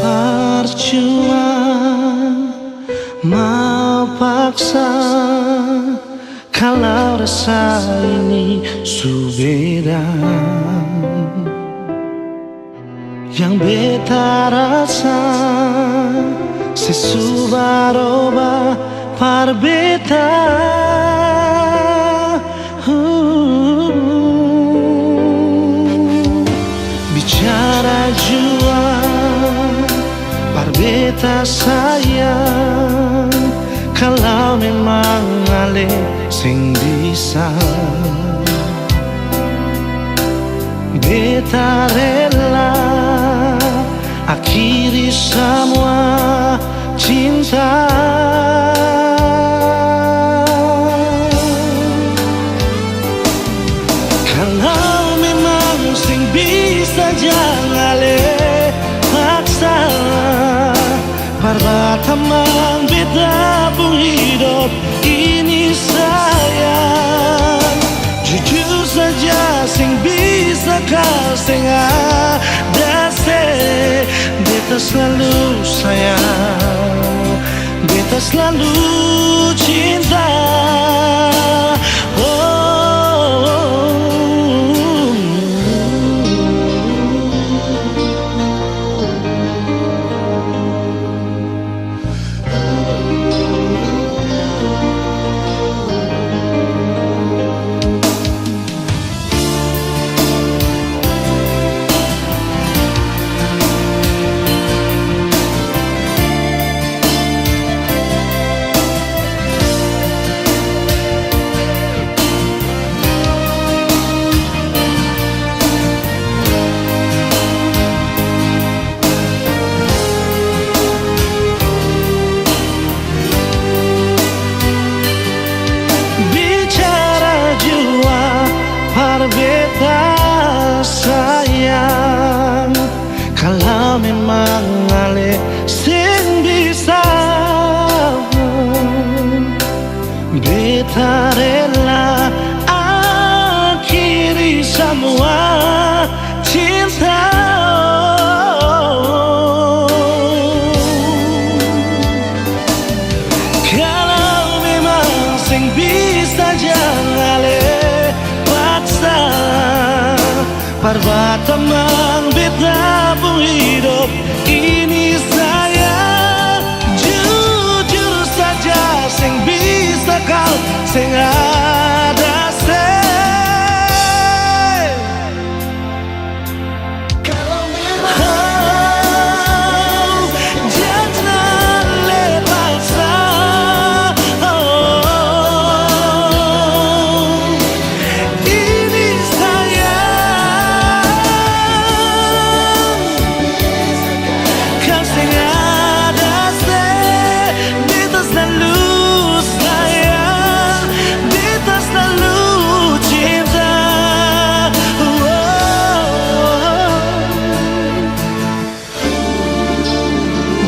Parcuma mau paksa, kalau rasa ini su beda. Yang beta rasa se su baroba par beta. Huh. Bicara jua par beta sayang, kalau memang ale seng bisa, beta rela diri samua cinta. Kalau memang seng bisa, jang ale paksa. Par batamang beta pung hidop ini, sayang. Jujur saja, seng bisa ka, seng ada se. Beta slalu sayang, beta slalu cinta. Oh. Bicara jua par beta sayang, kala memang ale seng bisa, beta rela akhiri samua cinta. Kalau memang seng bisa, jang ale paksa. Par batamang beta pung hidop ini, sayang. Jujur saja, seng bisa kau, seng ada se. Jangan le paksa, oh, ini sayang. Kan seng ada se, beta slalu sayang, beta slalu cinta.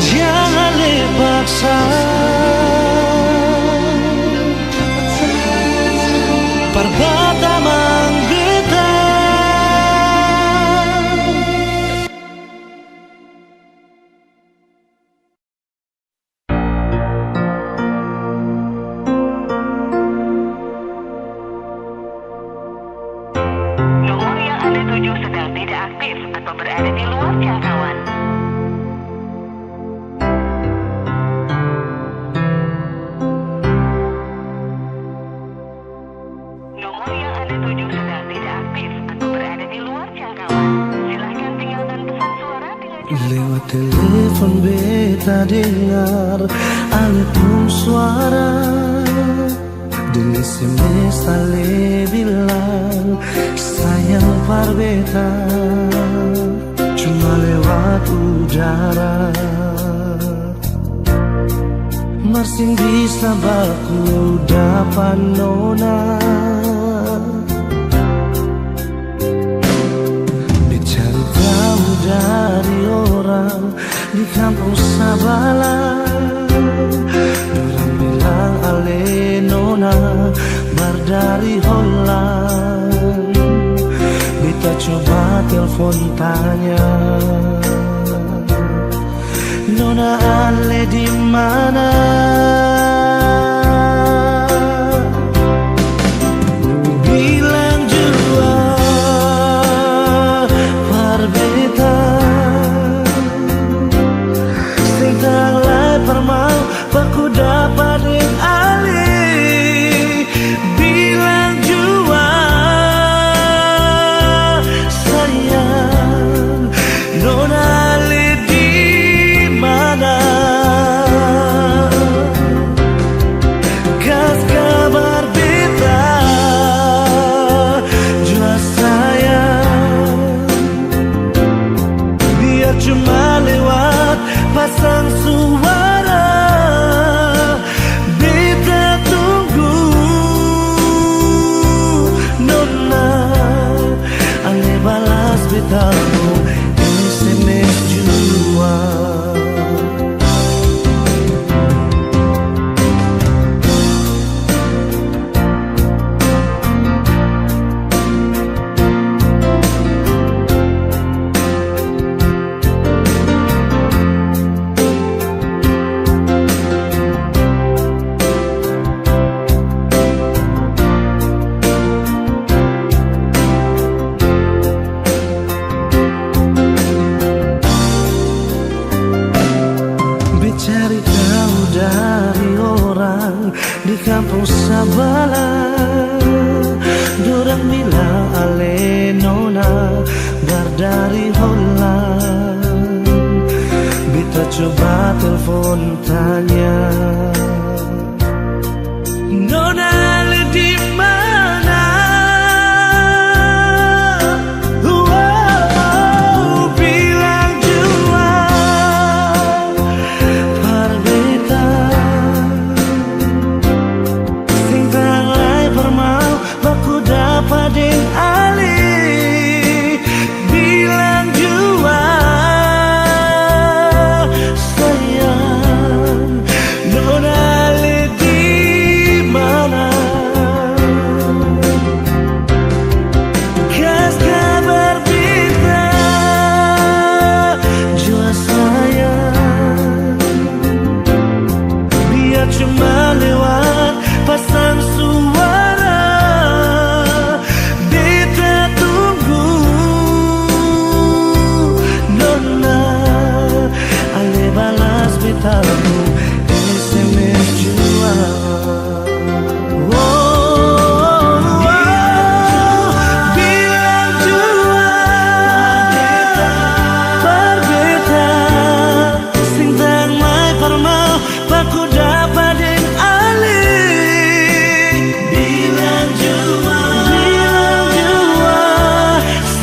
Jang ale paksa, par batamang beta. Nomor yang Anda tuju sedang tidak aktif atau berada di luar jangkauan. Nomor yang Anda tuju sedang tidak aktif atau berada di luar jangkauan. Silahkan tinggalkan pesan suara dengan cara lewat telepon beta dengar ale pung suara. Deng S M S ale bilang sayang par beta, cuma lewat udara. Mar seng bisa baku dapa nona. Deng cari tau dari orang di kampung sabalah, dorang bilang ale nona baru dari Holland. Beta coba telfon tanya, nona ale di mana? Bilang jua par beta, seng tau lai par mau baku dapa deng ale. Bilang jua sayang, nona ale di mana? Tabu S M S jua. Be cari tau dari orang di kampong sabala, dorang bilang ale nona baru dari Holland. Beta coba telfon tanya. Nona le di mana? Wow, bilang jua par beta. Seng tau lai par mau baku dapa deng ale. Bilang jua, sayang, nona le di mana? Kas kabar beta jua, sayang. Biar cuma lewat pasang suara, beta tunggu nona, ale balas beta pung S M S jua. Oh, bilang jua par beta, seng tau lai par mau baku dapa deng ale. Bilang jua, bilang jua,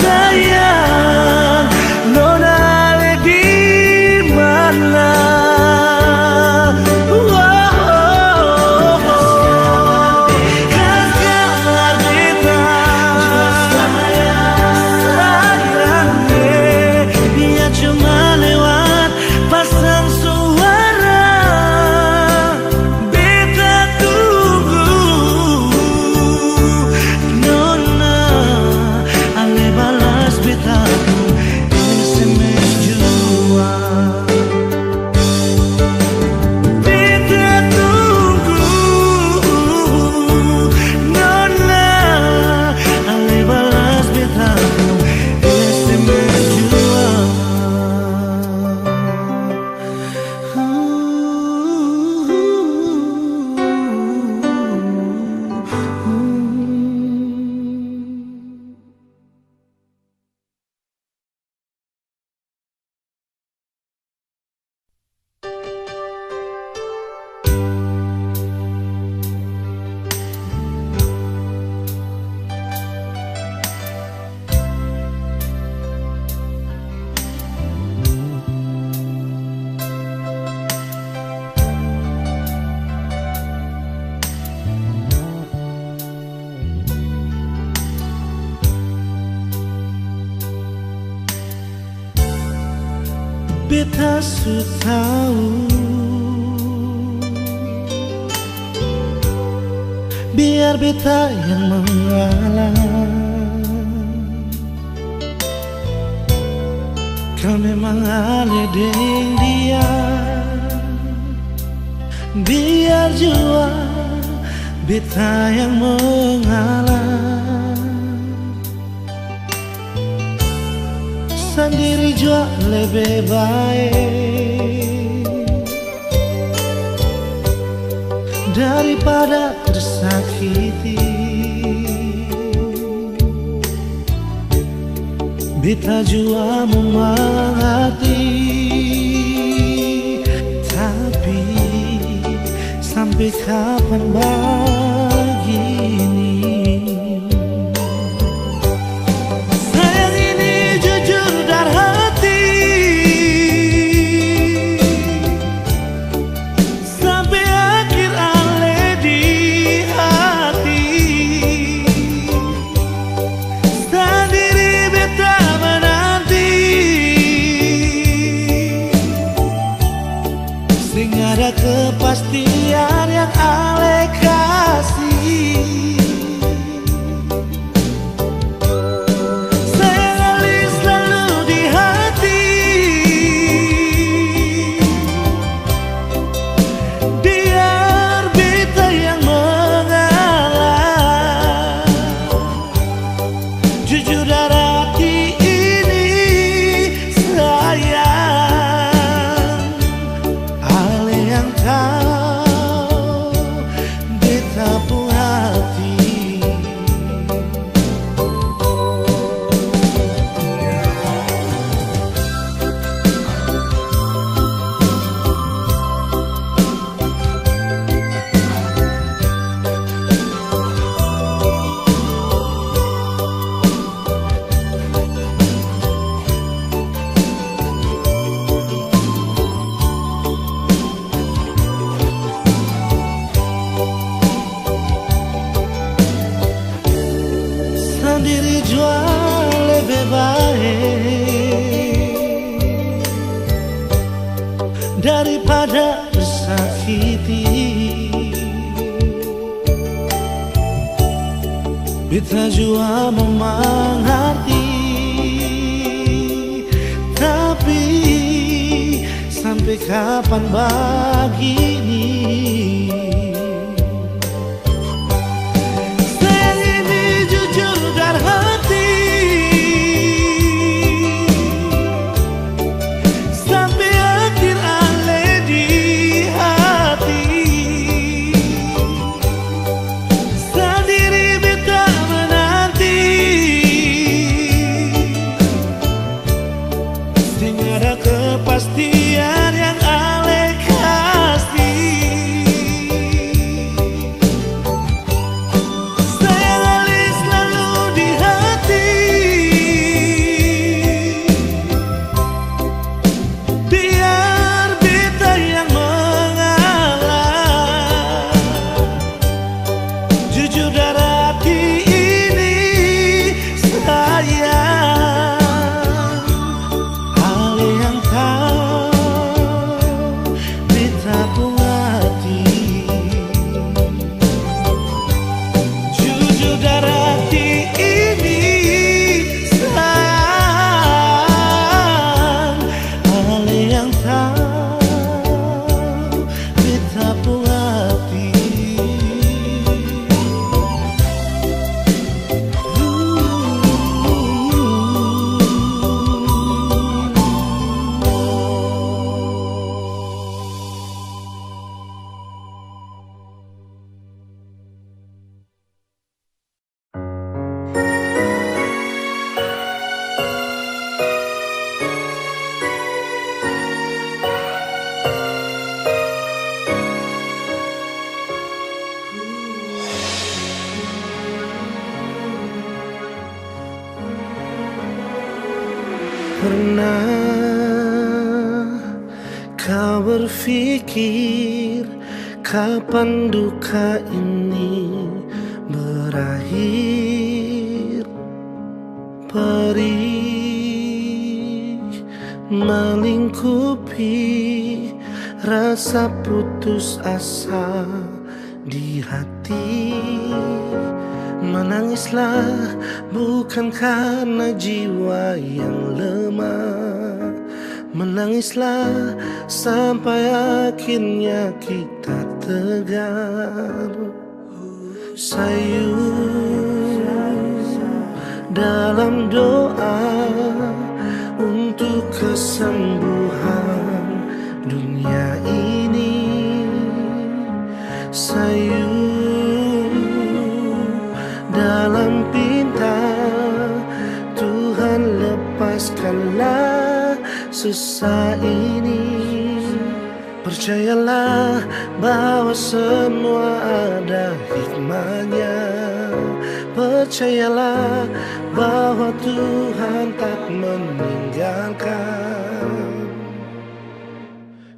sayang, nona le di mana? Kas kabar beta, sayang, eh, biar cuma lewat pasang suara. Beta tunggu nona, ale balas beta pung S M S jua. Beta tunggu nona, ale balas beta pung S M S jua. Beta su tau, biar beta yang mengalah. Kal memang ale deng dia, biar jua beta yang mengalah. Sandiri jua lebe bae daripada tersakiti. Beta jua mo mangarti, tapi sampe kapan bagini? Sayang ini jujur dari hati. Sampe akhir ale di hati. Sandiri beta mana Diri jua lebe bae daripada sakiti. Beta jua mo mangarti, tapi sampe kapan bagini? Sayang, ini jujur dari hati, sampe akhir ale di hati. Sandiri beta menanti, seng ada kepastian yang ale kasi. Sayang, ale slalu di hati. Biar beta yang mengalah. Jujur dari hati ini, sayang. Ale yang tau beta pung hati. Jujur dari hati ini, sayang. Ale yang tau beta pung hati. Pernahkah berpikir kapan duka ini berakhir? Perih melingkupi rasa putus asa di hati. Menangislah bukan karena jiwa yang lemah. Menangislah sampai akhirnya kita tegar. Sayu dalam doa untuk kesembuhan dunia ini. Sayu dalam pinta, Tuhan lepaskanlah susah ini. Percayalah bahwa semua ada hikmahnya. Percayalah bahwa Tuhan tak meninggalkan.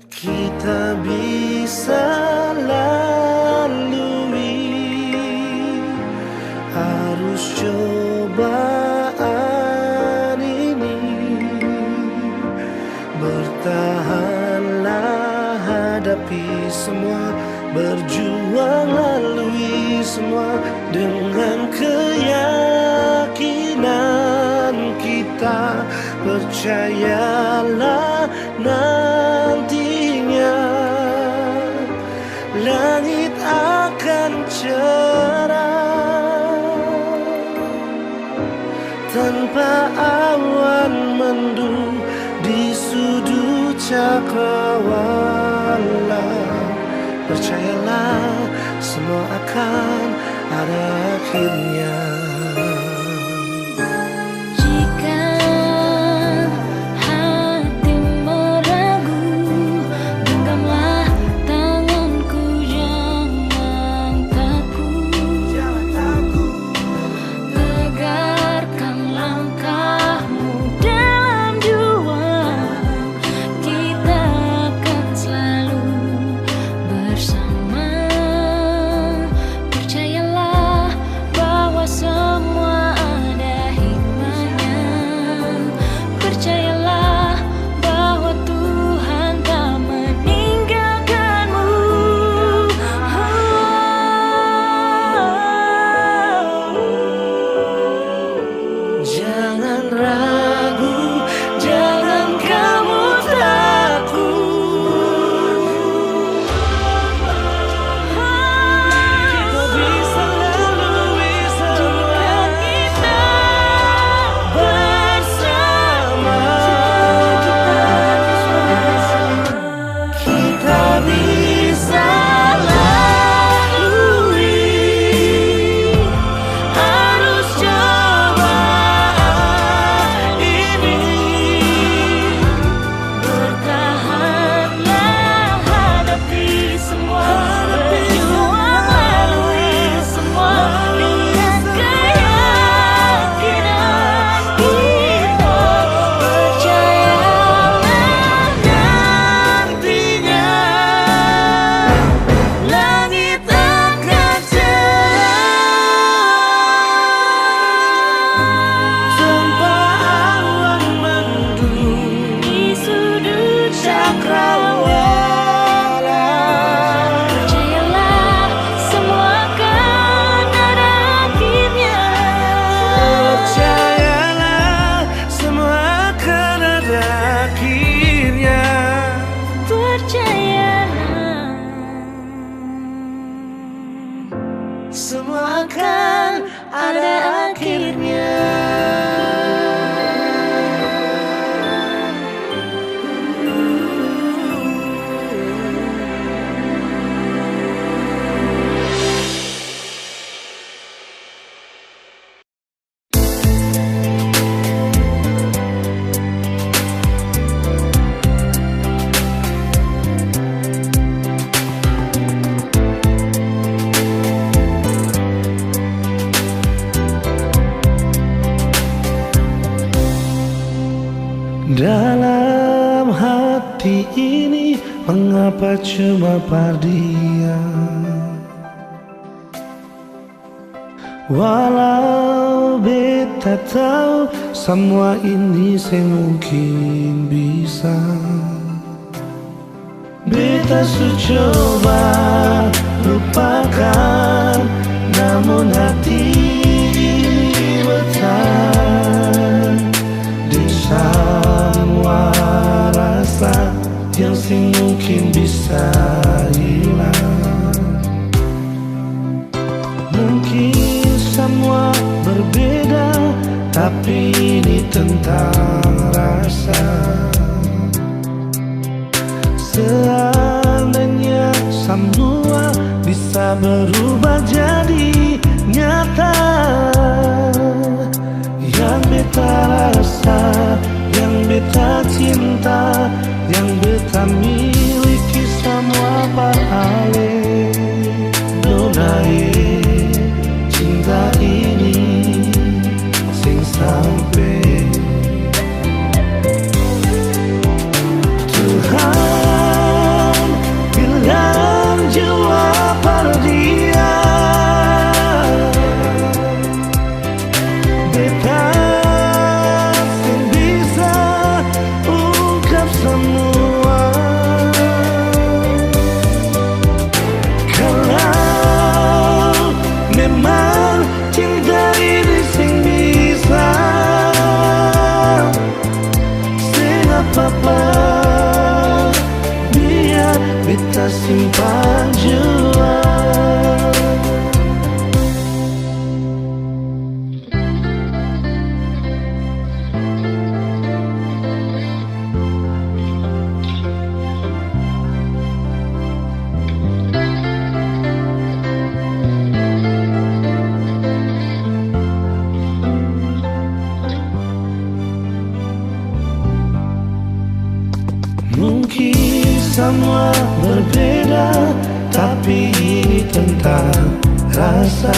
Kita bisa lalui arus cobaan ini. Bertahanlah hadapi semua, berjuang lalui semua dengan keyakinan kita. Percayalah nantinya langit akan cerah tanpa awan mendung di sudut cakrawala. Percayalah, semua akan ada akhirnya. Jika hatimu ragu, genggamlah tanganku, jangan takut. Tegarkan langkahmu dalam juang, kita akan selalu bersama. Percayalah bahwa Dalam hati ini, mengapa cuma par dia? Walau beta tau samua ini seng mungkin bisa. Beta su coba lupakan, namun hati ini bertahan deng samua rasa yang seng mungkin bisa hilang. Mungkin samua berbeda, tapi ini tentang rasa. Seandainya samua bisa berubah jadi nyata, yang beta rasa, yang beta cinta, yang beta miliki samua par ale. Nona e, cinta ini seng sampe. Tuhan bilang jua par dia. Beta seng bisa ungkap samua. Kalau memang cinta ini seng bisa, seng apa-apa, biar beta simpan jua. Mungkin samua berbeda, tapi ini tentang rasa.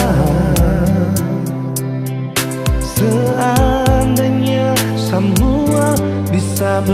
Seandainya samua bisa